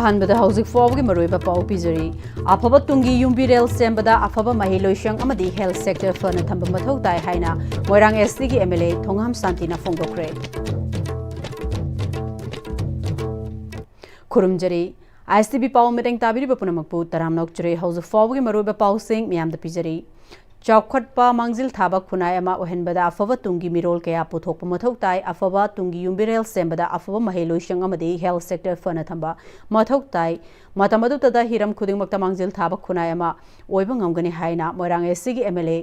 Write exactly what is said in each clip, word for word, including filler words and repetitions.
ꯑꯍꯥꯟꯕꯗ ꯍꯧꯖꯤꯛ ꯐꯥꯎꯕꯒꯤ ꯃꯔꯨꯑꯣꯏꯕ ꯄꯥꯎ ꯄꯤꯖꯔꯤ꯫ ꯑꯐꯕ ꯇꯨꯡꯒꯤ ꯌꯨꯝꯕꯤꯔꯦꯜ ꯁꯦꯝꯕꯗ ꯑꯐꯕ ꯃꯍꯩ ꯂꯣꯏꯁꯪ ꯑꯃꯗꯤ health sector ꯐꯅ ꯊꯝꯕ ꯃꯊꯧ ꯇꯥꯏ ꯍꯥꯏꯅ ꯃꯣꯏꯔꯥꯡ S T ꯒꯤ M L A Thongam ꯁꯥꯟꯇꯤꯅ ꯐꯣꯡꯗꯣꯛꯈ꯭ꯔꯦ꯫ ꯈꯨꯔꯨꯝꯖꯔꯤ꯫ I S T V ꯄꯥꯎ ꯃꯇꯦꯡ ꯇꯥꯕꯤꯔꯤꯕ ꯄꯨꯝꯅꯃꯛꯄꯨ ꯇꯔꯥꯝꯅ ꯑꯣꯛꯆꯔꯤ꯫ ꯍꯧꯖꯤꯛ ꯐꯥꯎꯕꯒꯤ ꯃꯔꯨꯑꯣꯏꯕ ꯄꯥꯎꯁꯤꯡ ꯃꯤꯌꯥꯝꯗ ꯄꯤꯖꯔꯤ꯫ ꯆꯥꯎꯈꯠꯄ ꯃꯥꯡꯖꯤꯜ ꯊꯥꯕ ꯈꯨꯟꯅꯥꯏ ꯑꯃ ꯑꯣꯏꯍꯟꯕꯗ ꯑꯐꯕ ꯇꯨꯡꯒꯤ ꯃꯤꯔꯣꯜ ꯀꯌꯥ ꯄꯨꯊꯣꯛꯄ ꯃꯊꯧ ꯇꯥꯏ꯫ ꯑꯐꯕ ꯇꯨꯡꯒꯤ ꯌꯨꯝꯕꯤꯔꯦꯜ ꯁꯦꯝꯕꯗ ꯑꯐꯕ ꯃꯍꯩ ꯂꯣꯏꯁꯪ ꯑꯃꯗꯤ health sector ꯐꯅ ꯊꯝꯕ ꯃꯊꯧ ꯇꯥꯏ꯫ ꯃꯇꯝ ꯑꯗꯨꯗ ꯍꯤꯔꯝ ꯈꯨꯗꯤꯡꯃꯛꯇ ꯃꯥꯡꯖꯤꯜ ꯊꯥꯕ ꯈꯨꯟꯅꯥꯏ ꯑꯃ ꯑꯣꯏꯕ ꯉꯝꯒꯅꯤ ꯍꯥꯏꯅ ꯃꯣꯏꯔꯥꯡ S T ꯒꯤ M L A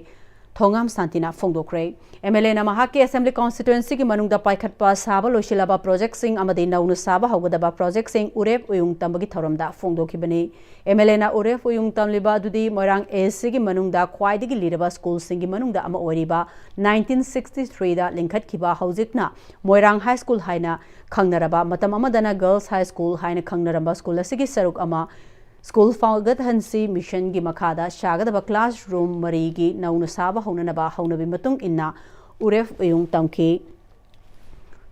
Thongam ꯁꯥꯟꯇꯤꯅ ꯐꯣꯡꯗꯣꯛꯈ꯭ꯔꯦ꯫ M L A ꯅ ꯃꯍꯥꯛꯀꯤ assembly constituency ꯒꯤ ꯃꯅꯨꯡꯗ ꯄꯥꯏꯈꯠꯄ ꯁꯥꯕ ꯂꯣꯏꯁꯤꯜꯂꯕ project ꯁꯤꯡ ꯑꯃꯗꯤ ꯅꯧꯅ ꯁꯥꯕ ꯍꯧꯒꯗꯕ project ꯁꯤꯡ ꯎꯔꯦꯞ ꯎꯌꯨꯡ ꯇꯝꯕꯒꯤ ꯊꯧꯔꯝꯗ ꯐꯣꯡꯗꯣꯛꯈꯤꯕꯅꯤ꯫ M L A ꯅ ꯎꯔꯦꯞ ꯎꯌꯨꯡ ꯇꯝꯂꯤꯕ ꯑꯗꯨꯗꯤ ꯃꯣꯏꯔꯥꯡ A C ꯒꯤ ꯃꯅꯨꯡꯗ ꯈ꯭ꯋꯥꯏꯗꯒꯤ ꯂꯤꯔꯕ school ꯁꯤꯡꯒꯤ ꯃꯅꯨꯡꯗ ꯑꯃ ꯑꯣꯏꯔꯤꯕ nineteen sixty three ꯗ ꯂꯤꯡꯈꯠꯈꯤꯕ, ꯍꯧꯖꯤꯛꯅ ꯃꯣꯏꯔꯥꯡ High School ꯍꯥꯏꯅ ꯈꯪꯅꯔꯕ, ꯃꯇꯝ ꯑꯃꯗꯅ Girls High School ꯍꯥꯏꯅ ꯈꯪꯅꯔꯝꯕ school ꯑꯁꯤꯒꯤ ꯁꯔꯨꯛ ꯑꯃ School ꯐꯒꯠꯍꯟꯁꯤ mission ꯒꯤ ꯃꯈꯥꯗ ꯁꯥꯒꯗꯕ classroom ꯃꯔꯤꯒꯤ ꯅꯧꯅ ꯁꯥꯕ ꯍꯧꯅꯅꯕ ꯍꯧꯅꯕꯤ ꯃꯇꯨꯡ ꯏꯟꯅ ꯎꯔꯦꯞ ꯎꯌꯨꯡ ꯇꯝꯈꯤ꯫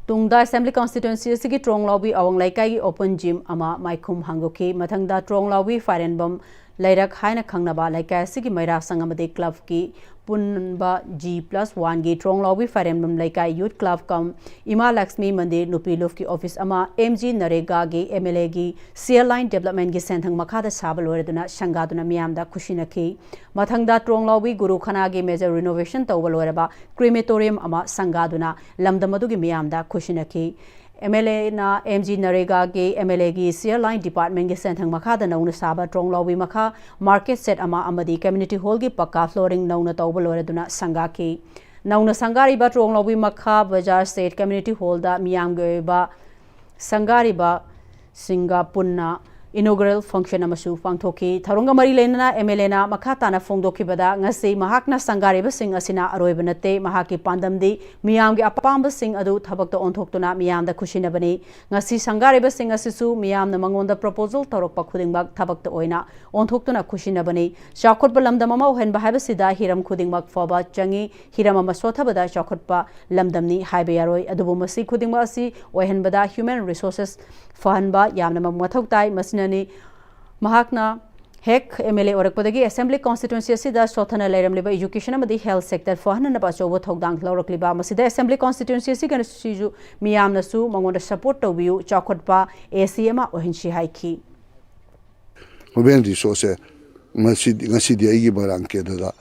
ꯇꯨꯡꯗ assembly constituency ꯑꯁꯤꯒꯤ ꯇ꯭ꯔꯣꯡꯂꯥꯎꯕꯤ ꯑꯋꯥꯡ ꯂꯩꯀꯥꯏꯒꯤ open gym ꯑꯃ ꯃꯥꯏꯈꯨꯝ ꯍꯥꯡꯗꯣꯛꯈꯤ꯫ ꯃꯊꯪꯗ ꯇ꯭ꯔꯣꯡꯂꯥꯎꯕꯤ ꯐꯥꯏꯔꯦꯟꯕꯝ ꯂꯩꯔꯛ ꯍꯥꯏꯅ ꯈꯪꯅꯕ ꯂꯩꯀꯥꯏ ꯑꯁꯤꯒꯤ ꯃꯩꯔꯥ ꯁꯪ ꯑꯃꯗꯤ club ꯀꯤ ꯄꯨꯟꯕ G plus one ꯒꯤ ꯇ꯭ꯔꯣꯡꯂꯥꯎꯕꯤ ꯐꯥꯏꯔꯦꯟꯕꯝ ꯂꯩꯀꯥꯏ youth club cum ꯏꯃꯥ ꯂꯛꯁꯃꯤ ꯃꯟꯗꯤꯔ ꯅꯨꯄꯤ ꯂꯨꯞꯀꯤ office ꯑꯃ M G ꯅꯔꯦꯒꯥꯒꯤ M L A ꯒꯤ Seer Line Development ꯒꯤ ꯁꯦꯟꯊꯪ ꯃꯈꯥꯗ ꯁꯥꯕ ꯂꯣꯏꯔꯗꯨꯅ ꯁꯪꯒꯥꯗꯨꯅ ꯃꯤꯌꯥꯝꯗ ꯈꯨꯁꯤꯟꯅꯈꯤ꯫ ꯃꯊꯪꯗ ꯇ꯭ꯔꯣꯡꯂꯥꯎꯕꯤ ꯒꯨꯔꯨꯈꯅꯥꯒꯤ major renovation ꯇꯧꯕ ꯂꯣꯏꯔꯕ crematorium ꯑꯃ ꯁꯪꯒꯥꯗꯨꯅ ꯂꯝꯗꯝ ꯑꯗꯨꯒꯤ ꯃꯤꯌꯥꯝꯗ ꯈꯨꯁꯤꯟꯅꯈꯤ꯫ M L A ꯅ M G ꯅꯔꯦꯒꯥꯒꯤ M L A ꯒꯤ Seer Line Department ꯒꯤ ꯁꯦꯟꯊꯪ ꯃꯈꯥꯗ ꯅꯧꯅ ꯁꯥꯕ ꯇ꯭ꯔꯣꯡꯂꯥꯎꯕꯤ ꯃꯈꯥ market shed ꯑꯃ ꯑꯃꯗꯤ community hall ꯒꯤ ꯄꯛꯀꯥ flooring ꯅꯧꯅ ꯇꯧꯕ ꯂꯣꯏꯔꯗꯨꯅ ꯁꯪꯒꯥꯈꯤ꯫ ꯅꯧꯅ ꯁꯪꯒꯥꯔꯤꯕ ꯇ꯭ꯔꯣꯡꯂꯥꯎꯕꯤ ꯃꯈꯥ ꯕꯖꯥꯔ shed community hall ꯗ ꯃꯤꯌꯥꯝꯒꯤ ꯑꯣꯏꯕ ꯁꯪꯒꯥꯔꯤꯕꯁꯤꯡꯒ ꯄꯨꯟꯅ inaugural function ꯑꯃꯁꯨ ꯄꯥꯡꯊꯣꯛꯈꯤ꯫ ꯊꯧꯔꯝꯒ ꯃꯔꯤ ꯂꯩꯅꯅ ꯑꯦꯝ ꯑꯦꯜ ꯑꯦꯅ ꯃꯈꯥ ꯇꯥꯅ ꯐꯣꯡꯗꯣꯛꯈꯤꯕꯗ, ꯉꯁꯤ ꯃꯍꯥꯛꯅ ꯁꯪꯒꯥꯔꯤꯕꯁꯤꯡ ꯑꯁꯤꯅ ꯑꯔꯣꯏꯕ ꯅꯠꯇꯦ, ꯃꯍꯥꯛꯀꯤ ꯄꯥꯟꯗꯝꯗꯤ ꯃꯤꯌꯥꯝꯒꯤ ꯑꯄꯥꯝꯕꯁꯤꯡ ꯑꯗꯨ ꯊꯕꯛꯇ ꯑꯣꯟꯊꯣꯛꯇꯨꯅ ꯃꯤꯌꯥꯝꯗ ꯈꯨꯠꯁꯤꯟꯅꯕꯅꯤ꯫ ꯉꯁꯤ ꯁꯪꯒꯥꯔꯤꯕꯁꯤꯡ ꯑꯁꯤꯁꯨ ꯃꯤꯌꯥꯝꯅ ꯃꯉꯣꯟꯗ proposal ꯇꯧꯔꯛꯄ ꯈꯨꯗꯤꯡꯃꯛ ꯊꯕꯛꯇ ꯑꯣꯏꯅ ꯑꯣꯟꯊꯣꯛꯇꯨꯅ ꯈꯨꯠꯁꯤꯟꯅꯕꯅꯤ꯫ ꯆꯥꯎꯈꯠꯄ ꯂꯝꯗꯝ ꯑꯃ ꯑꯣꯏꯍꯟꯕ ꯍꯥꯏꯕꯁꯤꯗ ꯍꯤꯔꯝ ꯈꯨꯗꯤꯡꯃꯛ ꯐꯕ ꯆꯪꯏ꯫ ꯍꯤꯔꯝ ꯑꯃ ꯁꯣꯠꯊꯕꯗ ꯆꯥꯎꯈꯠꯄ ꯂꯝꯗꯝꯅꯤ ꯍꯥꯏꯕ ꯌꯥꯔꯣꯏ꯫ ꯑꯗꯨꯕꯨ ꯃꯁꯤ ꯈꯨꯗꯤꯡꯃꯛ ꯑꯁꯤ ꯑꯣꯏꯍꯟꯕꯗ human resources ꯐꯍꯟꯕ ꯌꯥꯝꯅꯃꯛ ꯃꯊꯧ ꯇꯥꯏ꯫ ꯃꯁꯤꯅꯅꯤ ꯃꯍꯥꯛꯅ ꯍꯦꯛ ꯑꯦꯝ ꯑꯦꯜ ꯑꯦ ꯑꯣꯏꯔꯛꯄꯗꯒꯤ assembly constituency ꯑꯁꯤꯗ ꯁꯣꯠꯊꯅ ꯂꯩꯔꯝꯂꯤꯕ education ꯑꯃꯗꯤ health sector ꯐꯍꯟꯅꯅꯕ ꯑꯆꯧꯕ ꯊꯧꯗꯥꯡ ꯂꯧꯔꯛꯂꯤꯕ꯫ ꯃꯁꯤꯗ assembly constituency ꯑꯁꯤꯒꯁꯤꯁꯨ ꯃꯤꯌꯥꯝꯅꯁꯨ ꯃꯉꯣꯟꯗ support ꯇꯧꯕꯤꯌꯨ, ꯆꯥꯎꯈꯠꯄ ꯑꯦ ꯁꯤ ꯑꯃ ꯑꯣꯏꯍꯟꯁꯤ ꯍꯥꯏꯈꯤ꯫ Human resource ꯁꯦ ꯉꯁꯤꯗꯤ, ꯉꯁꯤꯗꯤ ꯑꯩꯒꯤ ꯃꯣꯏꯔꯥꯡ ꯀꯦꯟꯗ꯭ꯔꯗ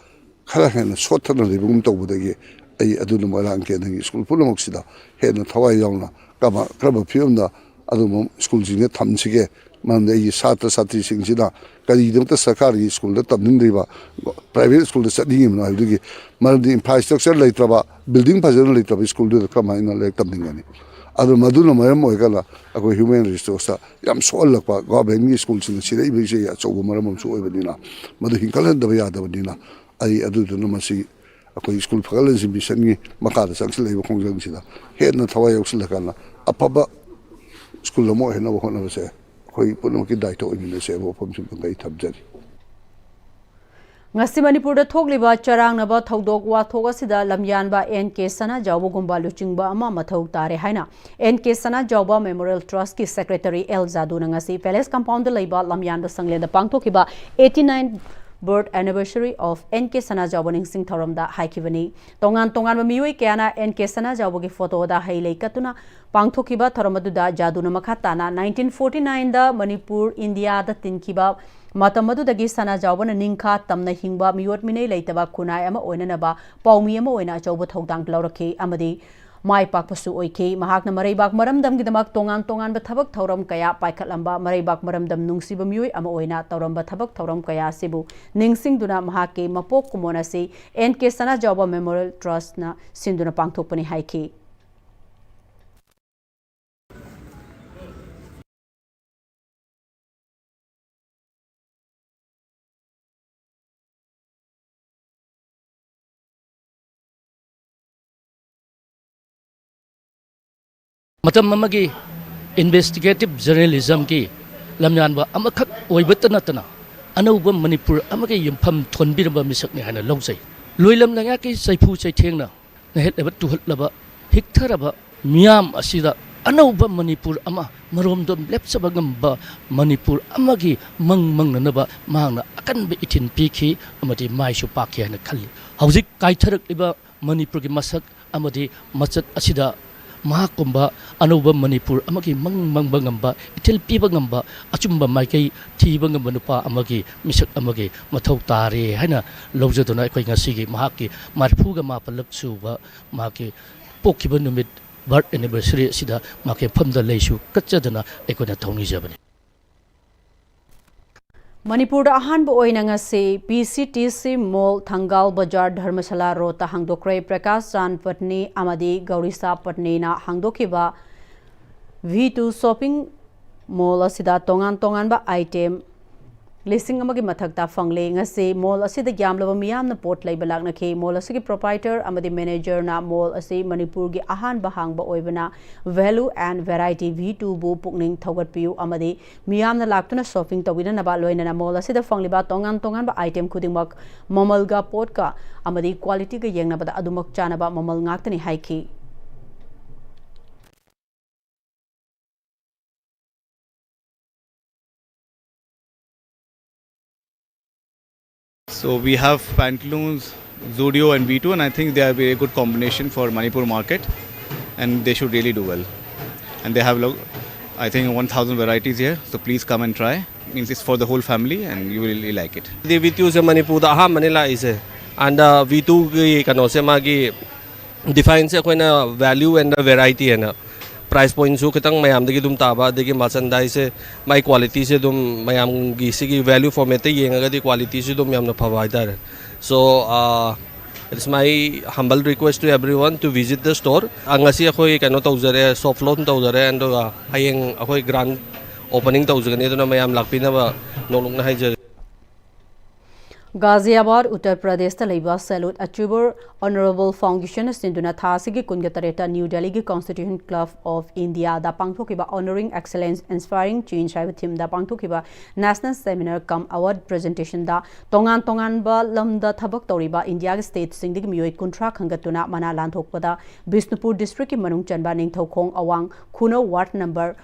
ꯈꯔ ꯍꯦꯟꯅ ꯁꯣꯠꯊꯅ ꯂꯩꯕꯒꯨꯝ ꯇꯧꯕꯗꯒꯤ, ꯑꯩ ꯑꯗꯨꯅ ꯃꯣꯏꯔꯥꯡ ꯀꯦꯟꯗ꯭ꯔꯒꯤ ꯁ꯭ꯀꯨꯜ ꯄꯨꯝꯅꯃꯛꯁꯤꯗ ꯍꯦꯟꯅ ꯊꯋꯥꯏ ꯌꯥꯎꯅ ꯀꯔꯝꯕ, ꯀꯔꯝꯕ ꯐꯤꯕꯝꯗ ꯑꯗꯨꯒꯨꯝꯕ ꯁ꯭ꯀꯨꯜꯁꯤꯡꯁꯦ ꯊꯝꯁꯤꯒꯦ, ꯃꯔꯝꯗꯤ ꯑꯩꯒꯤ ꯁꯥꯇ꯭ꯔ ꯁꯥꯇ꯭ꯔꯤꯁꯤꯡꯁꯤꯅ ꯀꯔꯤꯒꯤꯗꯃꯛꯇ ꯁꯔꯀꯥꯔꯒꯤ ꯁ꯭ꯀꯨꯜꯗ ꯇꯝꯅꯤꯡꯗ꯭ꯔꯤꯕ, private ꯁ꯭ꯀꯨꯜꯗ ꯆꯠꯅꯤꯡꯉꯤꯕꯅꯣ ꯍꯥꯏꯕꯗꯨꯒꯤ ꯃꯔꯝꯗꯤ infrastructure ꯂꯩꯇ꯭ꯔꯕ, building ꯐꯖꯅ ꯂꯩꯇ꯭ꯔꯕ ꯁ꯭ꯀꯨꯜꯗꯨꯗ ꯀꯔꯝꯍꯥꯏꯅ ꯂꯥꯏꯔꯤꯛ ꯇꯝꯅꯤꯡꯒꯅꯤ? ꯑꯗꯨ ꯃꯗꯨꯅ ꯃꯔꯝ ꯑꯣꯏꯔꯀꯥꯟꯗ ꯑꯩꯈꯣꯏ human resource ꯇ ꯌꯥꯝ ꯁꯣꯛꯍꯜꯂꯛꯄ, government ꯀꯤ ꯁ꯭ꯀꯨꯜꯁꯤꯡꯅ ꯁꯤꯔꯛꯏꯕꯁꯦ ꯑꯆꯧꯕ ꯃꯔꯝ ꯑꯃꯁꯨ ꯑꯣꯏꯕꯅꯤꯅ, ꯃꯗꯨ ꯍꯤꯡꯒꯠꯍꯟꯗꯕ ꯌꯥꯗꯕꯅꯤꯅ, ꯑꯩ ꯑꯗꯨꯗꯨꯅ ꯃꯁꯤ ꯑꯩꯈꯣꯏ ꯁ꯭ꯀꯨꯜ ꯐꯒꯠꯍꯟꯁꯤ ꯃꯤꯁꯟꯒꯤ ꯃꯈꯥꯗ ꯆꯪꯁꯤꯜꯂꯛꯏꯕ ꯈꯣꯡꯖꯪꯁꯤꯗ ꯍꯦꯟꯅ ꯊꯋꯥꯏ ꯌꯥꯎꯁꯤꯜꯂꯀꯥꯟꯗ ꯑꯐꯕ ꯁ꯭ꯀꯨꯜ ꯑꯃ ꯑꯣꯏꯍꯟꯅꯕ ꯍꯣꯠꯅꯕꯁꯦ ꯑꯩꯈꯣꯏ ꯄꯨꯝꯅꯃꯛꯀꯤ ꯗꯥꯏꯇ ꯑꯣꯏꯃꯤꯟꯅꯁꯦ ꯍꯥꯏꯕ ꯋꯥꯐꯝꯁꯤꯃ ꯑꯩ ꯊꯝꯖꯔꯤ꯫ ꯉꯁꯤ ꯃꯅꯤꯄꯨꯔꯗ ꯊꯣꯛꯂꯤꯕ ꯆꯔꯥꯡꯅꯕ ꯊꯧꯗꯣꯛ ꯋꯥꯊꯣꯛ ꯑꯁꯤꯗ ꯂꯝꯌꯥꯟꯕ ꯑꯦꯟ ꯀꯦ ꯁꯅꯥꯖꯥꯎꯕꯒꯨꯝꯕ ꯂꯨꯆꯤꯡꯕ ꯑꯃ ꯃꯊꯧ ꯇꯥꯔꯦ ꯍꯥꯏꯅ and K Sanajaoba Memorial Trust ꯀꯤ secretary ꯑꯦꯜ ꯖꯥꯗꯨꯅ ꯉꯁꯤ Palace Compound ꯗ ꯂꯩꯕ ꯂꯝꯌꯥꯟꯕ ꯁꯪꯂꯦꯟꯗ ꯄꯥꯡꯊꯣꯛꯈꯤꯕ eighty nine birth anniversary of N K ꯁꯅꯥꯖꯥꯎꯕ ꯅꯤꯡꯁꯤꯡ ꯊꯧꯔꯝꯗ ꯍꯥꯏꯈꯤꯕꯅꯤ꯫ ꯇꯣꯉꯥꯟ ꯇꯣꯉꯥꯟꯕ ꯃꯤꯑꯣꯏ ꯀꯌꯥꯅ ꯑꯦꯟ ꯀꯦ ꯁꯅꯥꯖꯥꯎꯕꯒꯤ photo ꯗ ꯍꯩ ꯂꯩ ꯀꯠꯇꯨꯅ ꯄꯥꯡꯊꯣꯛꯈꯤꯕ ꯊꯧꯔꯝ ꯑꯗꯨꯗ ꯖꯥꯗꯨꯅ ꯃꯈꯥ ꯇꯥꯅ nineteen forty nine ꯗ ꯃꯅꯤꯄꯨꯔ ꯏꯟꯗꯤꯌꯥꯗ ꯇꯤꯟꯈꯤꯕ ꯃꯇꯝ ꯑꯗꯨꯗꯒꯤ ꯁꯅꯥꯖꯥꯎꯕꯅ ꯅꯤꯡꯈꯥ ꯇꯝꯅ ꯍꯤꯡꯕ ꯃꯤꯑꯣꯠ ꯃꯤꯅꯩ ꯂꯩꯇꯕ ꯈꯨꯟꯅꯥꯏ ꯑꯃ ꯑꯣꯏꯅꯅꯕ ꯄꯥꯎꯃꯤ ꯑꯃ ꯑꯣꯏꯅ ꯑꯆꯧꯕ ꯊꯧꯗꯥꯡ ꯂꯧꯔꯛꯈꯤ ꯑꯃꯗꯤ ꯃꯥꯏ ꯄꯥꯛꯄꯁꯨ ꯑꯣꯏꯈꯤ꯫ ꯃꯍꯥꯛꯅ ꯃꯔꯩꯕꯥꯛ ꯃꯔꯝꯗꯝꯒꯤꯗꯃꯛ ꯇꯣꯉꯥꯟ ꯇꯣꯉꯥꯟꯕ ꯊꯕꯛ ꯊꯧꯔꯝ ꯀꯌꯥ ꯄꯥꯏꯈꯠꯂꯝꯕ, ꯃꯔꯩꯕꯥꯛ ꯃꯔꯝꯗꯝ ꯅꯨꯡꯁꯤꯕ ꯃꯤꯑꯣꯏ ꯑꯃ ꯑꯣꯏꯅ ꯇꯧꯔꯝꯕ ꯊꯕꯛ ꯊꯧꯔꯝ ꯀꯌꯥ ꯑꯁꯤꯕꯨ ꯅꯤꯡꯁꯤꯡꯗꯨꯅ ꯃꯍꯥꯛꯀꯤ ꯃꯄꯣꯛ ꯀꯨꯝꯑꯣꯟ ꯑꯁꯤ and K Sanajaoba Memorial Trust ꯅ ꯁꯤꯟꯗꯨꯅ ꯄꯥꯡꯊꯣꯛꯄꯅꯤ ꯍꯥꯏꯈꯤ꯫ ꯃꯇꯝ ꯑꯃꯒꯤ investigative journalismꯒꯤ ꯂꯝꯌꯥꯟꯕ ꯑꯃꯈꯛ ꯑꯣꯏꯕꯇ ꯅꯠꯇꯅ ꯑꯅꯧꯕ ꯃꯅꯤꯄꯨꯔ ꯑꯃꯒꯤ ꯌꯨꯝꯐꯝ ꯊꯣꯟꯕꯤꯔꯝꯕ ꯃꯤꯁꯛꯅꯤ ꯍꯥꯏꯅ ꯂꯧꯖꯩ꯫ ꯂꯣꯏꯂꯝ ꯂꯩꯉꯥꯛꯀꯤ ꯆꯩꯐꯨ ꯆꯩꯊꯦꯡꯅ ꯅꯩꯍꯠꯂꯕ, ꯇꯨꯍꯠꯂꯕ, ꯍꯤꯛꯊꯔꯕ ꯃꯤꯌꯥꯝ ꯑꯁꯤꯗ ꯑꯅꯧꯕ ꯃꯅꯤꯄꯨꯔ ꯑꯃ, ꯃꯔꯣꯝꯗꯣꯝ ꯂꯦꯞꯆꯕ ꯉꯝꯕ ꯃꯅꯤꯄꯨꯔ ꯑꯃꯒꯤ ꯃꯪ ꯃꯪꯅꯅꯕ ꯃꯍꯥꯛꯅ ꯑꯀꯟꯕ ꯏꯊꯤꯟ ꯄꯤꯈꯤ ꯑꯃꯗꯤ ꯃꯥꯏꯁꯨ ꯄꯥꯛꯈꯤ ꯍꯥꯏꯅ ꯈꯜꯂꯤ꯫ ꯍꯧꯖꯤꯛ ꯀꯥꯏꯊꯔꯛꯂꯤꯕ ꯃꯅꯤꯄꯨꯔꯒꯤ ꯃꯁꯛ ꯑꯃꯗꯤ ꯃꯆꯠ ꯑꯁꯤꯗ ꯃꯍꯥꯛꯀꯨꯝꯕ ꯑꯅꯧꯕ ꯃꯅꯤꯄꯨꯔ ꯑꯃꯒꯤ ꯃꯪ ꯃꯪꯕ ꯉꯝꯕ, ꯏꯊꯤꯜ ꯄꯤꯕ ꯉꯝꯕ, ꯑꯆꯨꯝꯕ ꯃꯥꯏꯀꯩ ꯊꯤꯕ ꯉꯝꯕ ꯅꯨꯄꯥ ꯑꯃꯒꯤ ꯃꯤꯁꯛ ꯑꯃꯒꯤ ꯃꯊꯧ ꯇꯥꯔꯦ ꯍꯥꯏꯅ ꯂꯧꯖꯗꯨꯅ ꯑꯩꯈꯣꯏ ꯉꯁꯤꯒꯤ ꯃꯍꯥꯛꯀꯤ ꯃꯔꯤꯐꯨꯒ ꯃꯥꯄꯜꯂꯛ ꯁꯨꯕ ꯃꯍꯥꯛꯀꯤ ꯄꯣꯛꯈꯤꯕ ꯅꯨꯃꯤꯠ, birth anniversary ꯑꯁꯤꯗ ꯃꯍꯥꯛꯀꯤ ꯃꯐꯝꯗ ꯂꯩꯁꯨ ꯀꯠꯆꯗꯨꯅ ꯑꯩꯈꯣꯏꯅ ꯊꯧꯅꯤꯖꯕꯅꯤ꯫ ꯃꯅꯤꯄꯨꯔꯗ ꯑꯍꯥꯟꯕ ꯑꯣꯏꯅ ꯉꯁꯤ ꯄꯤ ꯁꯤ ꯇꯤ ꯁꯤ ꯃꯣꯜ, ꯊꯪꯒꯥꯜ ꯕꯖꯥꯔ, ꯙꯔꯃꯁꯥꯂꯥ ꯔꯣꯗꯇ ꯍꯥꯡꯗꯣꯛꯈ꯭ꯔꯦ꯫ ꯄ꯭ꯔꯀꯥꯁ ꯆꯥꯟ ꯄꯠꯅꯤ ꯑꯃꯗꯤ ꯒꯧꯔꯤꯁꯥ ꯄꯠꯅꯤꯅ ꯍꯥꯡꯗꯣꯛꯈꯤꯕ ꯚꯤ ꯇꯨ ꯁꯣꯞꯄꯤꯡ ꯃꯣꯜ ꯑꯁꯤꯗ ꯇꯣꯉꯥꯟ ꯇꯣꯉꯥꯟꯕ ꯑꯥꯏꯇꯦꯝ ꯂꯤꯁꯤꯡ ꯑꯃꯒꯤ ꯃꯊꯛꯇ ꯐꯪꯂꯦ꯫ ꯉꯁꯤ ꯃꯣꯜ ꯑꯁꯤꯗ ꯌꯥꯝꯂꯕ ꯃꯤꯌꯥꯝꯅ ꯄꯣꯠ ꯂꯩꯕ ꯂꯥꯛꯅꯈꯤ꯫ ꯃꯣꯜ ꯑꯁꯤꯒꯤ ꯄ꯭ꯔꯣꯄꯥꯏꯇꯔ ꯑꯃꯗꯤ ꯃꯦꯅꯦꯖꯔꯅ ꯃꯣꯜ ꯑꯁꯤ ꯃꯅꯤꯄꯨꯔꯒꯤ ꯑꯍꯥꯟꯕ ꯍꯥꯡꯕ ꯑꯣꯏꯕꯅ Value and Variety ꯚꯤ ꯇꯨꯕꯨ ꯄꯨꯛꯅꯤꯡ ꯊꯧꯒꯠꯄꯤꯌꯨ ꯑꯃꯗꯤ ꯃꯤꯌꯥꯝꯅ ꯂꯥꯛꯇꯨꯅ ꯁꯣꯞꯄꯤꯡ ꯇꯧꯕꯤꯅꯅꯕ, ꯂꯣꯏꯅꯅ ꯃꯣꯜ ꯑꯁꯤꯗ ꯐꯪꯂꯤꯕ ꯇꯣꯉꯥꯟ ꯇꯣꯉꯥꯟꯕ ꯑꯥꯏꯇꯦꯝ ꯈꯨꯗꯤꯡꯃꯛ ꯃꯃꯜꯒ ꯄꯣꯠꯀ ꯑꯃꯗꯤ ꯀ꯭ꯋꯥꯂꯤꯇꯤꯒ ꯌꯦꯡꯅꯕꯗ ꯑꯗꯨꯃꯛ ꯆꯥꯅꯕ ꯃꯃꯜ ꯉꯥꯛꯇꯅꯤ ꯍꯥꯏꯈꯤ꯫ So we have Pantaloons, Zudio and V two, and I think they are a very good combination for Manipur market, and they should really do well. And they have, lo- I think, one thousand varieties here, so please come and try. Means it's for the whole family, and you will really like it. D V ꯇꯨꯁꯦ ꯃꯅꯤꯄꯨꯔꯗ ꯑꯍꯥꯟꯕꯅꯤ ꯂꯥꯛꯏꯁꯦ꯫ And V ꯇꯨꯒꯤ ꯀꯩꯅꯣꯁꯦ, ꯃꯥꯒꯤ ꯗꯤꯐꯥꯏꯟꯁꯦ ꯑꯩꯈꯣꯏꯅ value and variety ꯍꯥꯏꯅ, price pointꯁꯨ ꯈꯤꯇꯪ ꯃꯌꯥꯝꯗꯒꯤ ꯑꯗꯨꯝ ꯇꯥꯕ, ꯑꯗꯒꯤ merchandiseꯁꯦ, ꯃꯥꯏ qualityꯁꯦ ꯑꯗꯨꯝ ꯃꯌꯥꯝꯒꯤ ꯁꯤꯒꯤ value formatꯇ ꯌꯦꯡꯉꯒꯗꯤ qualityꯁꯨ ꯑꯗꯨꯝ ꯌꯥꯝꯅ ꯐꯕ ꯍꯥꯏꯇꯥꯔꯦ꯫ So, uh, it's my humble request to everyone to visit the store. ꯑ, ꯉꯁꯤ ꯑꯩꯈꯣꯏ ꯀꯩꯅꯣ ꯇꯧꯖꯔꯦ, soft launch ꯇꯧꯖꯔꯦ, ꯑꯗꯨꯒ ꯍꯌꯦꯡ ꯑꯩꯈꯣꯏ grand opening ꯇꯧꯖꯒꯅꯤ, ꯑꯗꯨꯅ ꯃꯌꯥꯝ ꯂꯥꯛꯄꯤꯅꯕ ꯅꯣꯡꯂꯨꯛꯅ ꯍꯥꯏꯖꯔꯤ꯫ ꯒꯥꯖꯤꯌꯥꯕꯥꯗ, ꯎꯠꯇꯔ ꯄ꯭ꯔꯗꯦꯁꯇ ꯂꯩꯕ Salute Achiever Honourable Foundation ꯁꯤꯟꯗꯨꯅ ꯊꯥ ꯑꯁꯤꯒꯤ ꯀꯨꯟꯒ ꯇꯔꯦꯠꯇ ꯅ꯭ꯌꯨ ꯗꯦꯜꯂꯤꯒꯤ Constitution Club of Indiaꯗ ꯄꯥꯡꯊꯣꯛꯈꯤꯕ Honouring Excellence Inspiring Change ꯍꯥꯏꯕ themeꯗ ꯄꯥꯡꯊꯣꯛꯈꯤꯕ National Seminar cum Award Presentationꯗ ꯇꯣꯉꯥꯟ ꯇꯣꯉꯥꯟꯕ ꯂꯝꯗ ꯊꯕꯛ ꯇꯧꯔꯤꯕ ꯏꯟꯗꯤꯌꯥꯒꯤ stateꯁꯤꯡꯗꯒꯤ ꯃꯤꯑꯣꯏ ꯀꯨꯟꯊ꯭ꯔꯥ ꯈꯟꯒꯠꯇꯨꯅ ꯃꯅꯥ ꯂꯥꯟꯊꯣꯛꯄꯗ ꯕꯤꯁꯅꯨꯄꯨꯔ districtꯀꯤ ꯃꯅꯨꯡ ꯆꯟꯕ ꯅꯤꯡꯊꯧꯈꯣꯡ ꯑꯋꯥꯡ ꯈꯨꯅꯧ ward number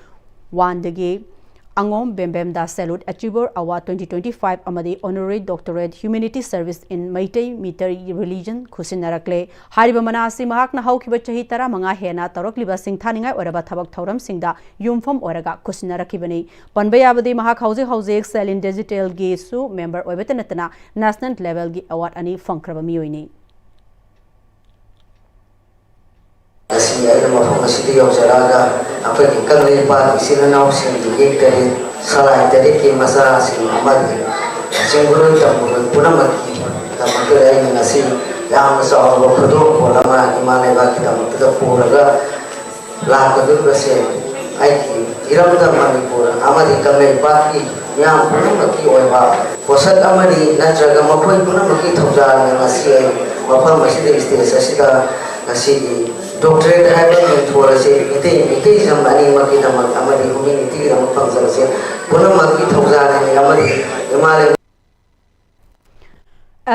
oneꯗꯒꯤ ꯑꯉꯣꯝ ꯕꯦꯝꯕꯦꯝꯗ Salute Achiever Award twenty twenty-five ꯑꯃꯗꯤ Honorary Doctorate Humanity Service in Meitei Meitei Religion ꯈꯨꯠꯁꯤꯟꯅꯔꯛꯂꯦ꯫ ꯍꯥꯏꯔꯤꯕ ꯃꯅꯥ ꯑꯁꯤ ꯃꯍꯥꯛꯅ ꯍꯧꯈꯤꯕ ꯆꯍꯤ ꯇꯔꯥꯃꯉꯥ ꯍꯦꯟꯅ ꯇꯧꯔꯛꯂꯤꯕ ꯁꯤꯡꯊꯥꯅꯤꯡꯉꯥꯏ ꯑꯣꯏꯔꯕ ꯊꯕꯛ ꯊꯧꯔꯝꯁꯤꯡꯗ ꯌꯨꯝꯐꯝ ꯑꯣꯏꯔꯒ ꯈꯨꯠꯁꯤꯟꯅꯔꯛꯈꯤꯕꯅꯤ꯫ ꯄꯟꯕ ꯌꯥꯕꯗꯤ ꯃꯍꯥꯛ ꯍꯧꯖꯤꯛ ꯍꯧꯖꯤꯛ Salin Digitalꯒꯤꯁꯨ member ꯑꯣꯏꯕꯇ ꯅꯠꯇꯅ national levelꯒꯤ award ꯑꯅꯤ ꯐꯪꯈ꯭ꯔꯕ ꯃꯤꯑꯣꯏꯅꯤ꯫ ꯉꯁꯤ ꯑꯩꯅ ꯃꯐꯝ ꯑꯁꯤꯗ ꯌꯧꯖꯔꯛꯑꯒ ꯑꯩꯈꯣꯏꯒꯤ ꯀꯪꯂꯩꯄꯥꯛꯀꯤ ꯏꯆꯤꯜ ꯏꯅꯥꯎꯁꯤꯡꯒꯤ ꯌꯦꯛꯇꯔꯤ ꯁꯂꯥꯏ ꯇꯔꯦꯠꯀꯤ ꯃꯆꯥꯁꯤꯡ ꯑꯃꯗꯤ ꯆꯤꯡꯒꯨꯔꯣꯏ ꯇꯝꯒꯨꯔꯣꯏ ꯄꯨꯝꯅꯃꯛꯀꯤꯗꯃꯛꯇ ꯑꯩꯅ ꯉꯁꯤ ꯌꯥꯝꯅ ꯆꯥꯎꯔꯕ ꯈꯨꯗꯣꯜꯄꯣꯠ ꯑꯃ ꯏꯃꯥ ꯂꯩꯕꯥꯛꯀꯤꯗꯃꯛꯇ ꯄꯨꯔꯒ ꯂꯥꯛꯀꯗꯧꯔꯤꯕꯁꯦ ꯑꯩꯒꯤ ꯏꯔꯝꯗꯝ ꯃꯅꯤꯄꯨꯔ ꯑꯃꯗꯤ ꯀꯪꯂꯩꯄꯥꯛꯀꯤ ꯃꯤꯌꯥꯝ ꯄꯨꯝꯅꯃꯛꯀꯤ ꯑꯣꯏꯕ ꯄꯣꯠꯁꯛ ꯑꯃꯅꯤ, ꯅꯠꯇ꯭ꯔꯒ ꯃꯈꯣꯏ ꯄꯨꯝꯅꯃꯛꯀꯤ ꯊꯧꯖꯥꯜꯅ ꯉꯁꯤ ꯑꯩ ꯃꯐꯝ ꯑꯁꯤꯗ, stage ꯑꯁꯤꯗ ꯉꯁꯤꯒꯤ doctorate ꯍꯥꯏꯕ ꯃꯤꯡꯊꯣꯜ ꯑꯁꯤ ꯃꯤꯇꯩ, ꯃꯤꯇꯩꯖꯝ ꯑꯅꯤꯃꯛꯀꯤꯗꯃꯛ ꯑꯃꯗꯤ humanityꯒꯤꯗꯃꯛ ꯐꯪꯖꯕꯁꯦ ꯄꯨꯝꯅꯃꯛꯀꯤ ꯊꯧꯖꯥꯜꯅꯤ ꯑꯃꯗꯤ ꯏꯃꯥ ꯂꯩꯕꯥꯛ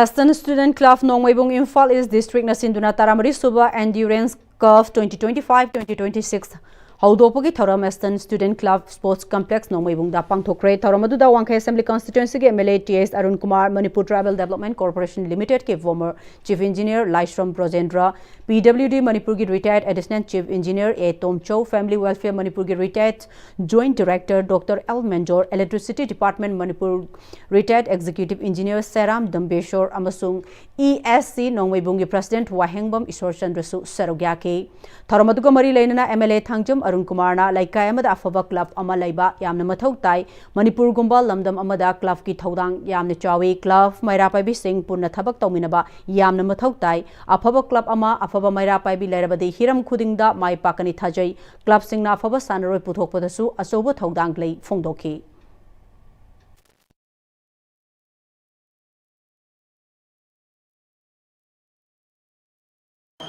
Eastern Student Club ꯅꯣꯡꯃꯩꯕꯨꯡ Imphal East Districtꯅ ꯁꯤꯟꯗꯨꯅ ꯇꯔꯥꯃꯔꯤ ꯁꯨꯕ Endurance Cup twenty twenty-five twenty twenty-six ꯍꯧꯗꯣꯛꯄꯒꯤ ꯊꯧꯔꯝ Eastern Student Club Sports Complex ꯅꯣꯡꯃꯩꯕꯨꯡꯗ ꯄꯥꯡꯊꯣꯛꯈ꯭ꯔꯦ꯫ ꯊꯧꯔꯝ ꯑꯗꯨꯗ ꯋꯥꯡꯈꯩ Assembly Constituencyꯒꯤ MLA T S Arun Kumar, Manipur Tribal Development Corporation Limitedꯀꯤ former Chief Engineer Laishram Brojendra, PWD ꯃꯅꯤꯄꯨꯔꯒꯤ retired Additional Chief Engineer A Tomchou, Family Welfare ꯃꯅꯤꯄꯨꯔꯒꯤ retired Joint Director Doctor L Manjor, Electricity Department Manipur retired Executive Engineer ꯁꯦꯔꯥꯝ ꯗꯝꯕꯦꯁꯣꯔ ꯑꯃꯁꯨꯡ ESC ꯅꯣꯡꯃꯩꯕꯨꯡꯒꯤ President ꯋꯥꯍꯦꯡꯕꯝ ꯏꯁꯣꯔꯆꯟꯗ꯭ꯔꯁꯨ ꯁꯔꯨꯛ ꯌꯥꯈꯤ꯫ ꯊꯧꯔꯝ ꯑꯗꯨꯒ ꯃꯔꯤ ꯂꯩꯅꯅ MLA Thangjam Arun ꯀꯨꯃꯥꯔꯅ ꯂꯩꯀꯥꯏ ꯑꯃꯗ ꯑꯐꯕ club ꯑꯃ ꯂꯩꯕ ꯌꯥꯝꯅ ꯃꯊꯧ ꯇꯥꯏ꯫ ꯃꯅꯤꯄꯨꯔꯒꯨꯝꯕ ꯂꯝꯗꯝ ꯑꯃꯗ clubꯀꯤ ꯊꯧꯗꯥꯡ ꯌꯥꯝꯅ ꯆꯥꯎꯏ꯫ Club ꯃꯩꯔꯥ ꯄꯥꯏꯕꯤꯁꯤꯡ ꯄꯨꯟꯅ ꯊꯕꯛ ꯇꯧꯃꯤꯟꯅꯕ ꯌꯥꯝꯅ ꯃꯊꯧ ꯇꯥꯏ꯫ ꯑꯐꯕ club ꯑꯃ, ꯑꯐꯕ ꯃꯩꯔꯥ ꯄꯥꯏꯕꯤ ꯂꯩꯔꯕꯗꯤ ꯍꯤꯔꯝ ꯈꯨꯗꯤꯡꯗ ꯃꯥꯏ ꯄꯥꯛꯀꯅꯤ ꯊꯥꯖꯩ꯫ Clubꯁꯤꯡꯅ ꯑꯐꯕ ꯁꯥꯟꯅꯔꯣꯏ ꯄꯨꯊꯣꯛꯄꯗꯁꯨ ꯑꯆꯧꯕ ꯊꯧꯗꯥꯡ ꯂꯩ ꯐꯣꯡꯗꯣꯛꯈꯤ꯫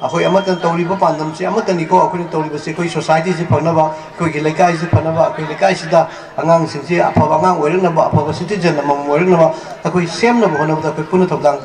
ꯑꯩꯈꯣꯏ ꯑꯃꯠꯇꯅ ꯇꯧꯔꯤꯕ ꯄꯥꯟꯗꯝꯁꯦ ꯑꯃꯠꯇꯅꯤꯀꯣ꯫ ꯑꯩꯈꯣꯏꯅ ꯇꯧꯔꯤꯕꯁꯦ ꯑꯩꯈꯣꯏ ꯁꯣꯁꯥꯏꯇꯤꯁꯤ ꯐꯅꯕ, ꯑꯩꯈꯣꯏꯒꯤ ꯂꯩꯀꯥꯏꯁꯤ ꯐꯅꯕ, ꯑꯩꯈꯣꯏ ꯂꯩꯀꯥꯏꯁꯤꯗ ꯑꯉꯥꯡꯁꯤꯡꯁꯤ ꯑꯐꯕ ꯑꯉꯥꯡ ꯑꯣꯏꯔꯛꯅꯕ, ꯑꯐꯕ ꯁꯤꯇꯤꯖꯟ ꯑꯃꯃꯝ ꯑꯣꯏꯔꯛꯅꯕ ꯑꯩꯈꯣꯏ ꯁꯦꯝꯅꯕ ꯍꯣꯠꯅꯕꯗ ꯑꯩꯈꯣꯏ ꯄꯨꯟꯅ ꯊꯧꯗꯥꯡ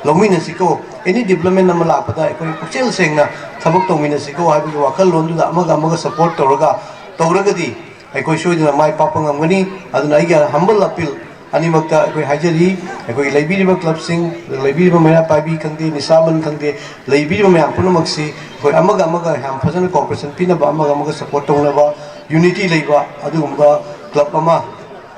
ꯂꯧꯃꯤꯟꯅꯁꯤꯀꯣ꯫ ꯑꯦꯅꯤ ꯗꯤꯕ꯭ꯂꯞꯃꯦꯟ ꯑꯃ ꯂꯥꯛꯄꯗ ꯑꯩꯈꯣꯏ ꯄꯨꯛꯆꯦꯜ ꯁꯦꯡꯅ ꯊꯕꯛ ꯇꯧꯃꯤꯟꯅꯁꯤꯀꯣ ꯍꯥꯏꯕꯒꯤ ꯋꯥꯈꯜꯂꯣꯟꯗꯨꯗ ꯑꯃꯒ ꯑꯃꯒ ꯁꯄꯣꯔꯠ ꯇꯧꯔꯒ ꯇꯧꯔꯒꯗꯤ ꯑꯩꯈꯣꯏ ꯁꯣꯏꯗꯅ ꯃꯥꯏ ꯄꯥꯛꯄ ꯉꯝꯒꯅꯤ꯫ ꯑꯗꯨꯅ ꯑꯩꯒꯤ ꯍꯝꯕꯜ ꯑꯄꯤꯜ ꯑꯅꯤꯃꯛꯇ ꯑꯩꯈꯣꯏ ꯍꯥꯏꯖꯔꯤ꯫ ꯑꯩꯈꯣꯏꯒꯤ ꯂꯩꯕꯤꯔꯤꯕ ꯀ꯭ꯂꯕꯁꯤꯡ, ꯂꯩꯕꯤꯔꯤꯕ ꯃꯩꯔꯥ ꯄꯥꯏꯕꯤ ꯈꯪꯗꯦ, ꯅꯤꯁꯥꯕꯟ ꯈꯪꯗꯦ, ꯂꯩꯕꯤꯔꯤꯕ ꯃꯌꯥꯝ ꯄꯨꯝꯅꯃꯛꯁꯤ ꯑꯩꯈꯣꯏ ꯑꯃꯒ ꯑꯃꯒ ꯌꯥꯝ ꯐꯖꯅ ꯀꯣꯑꯣꯄꯔꯦꯁꯟ ꯄꯤꯅꯕ, ꯑꯃꯒ ꯑꯃꯒ ꯁꯄꯣꯔꯠ ꯇꯧꯅꯕ, ꯌꯨꯅꯤꯇꯤ ꯂꯩꯕ ꯑꯗꯨꯒꯨꯝꯕ ꯀ꯭ꯂꯕ ꯑꯃ,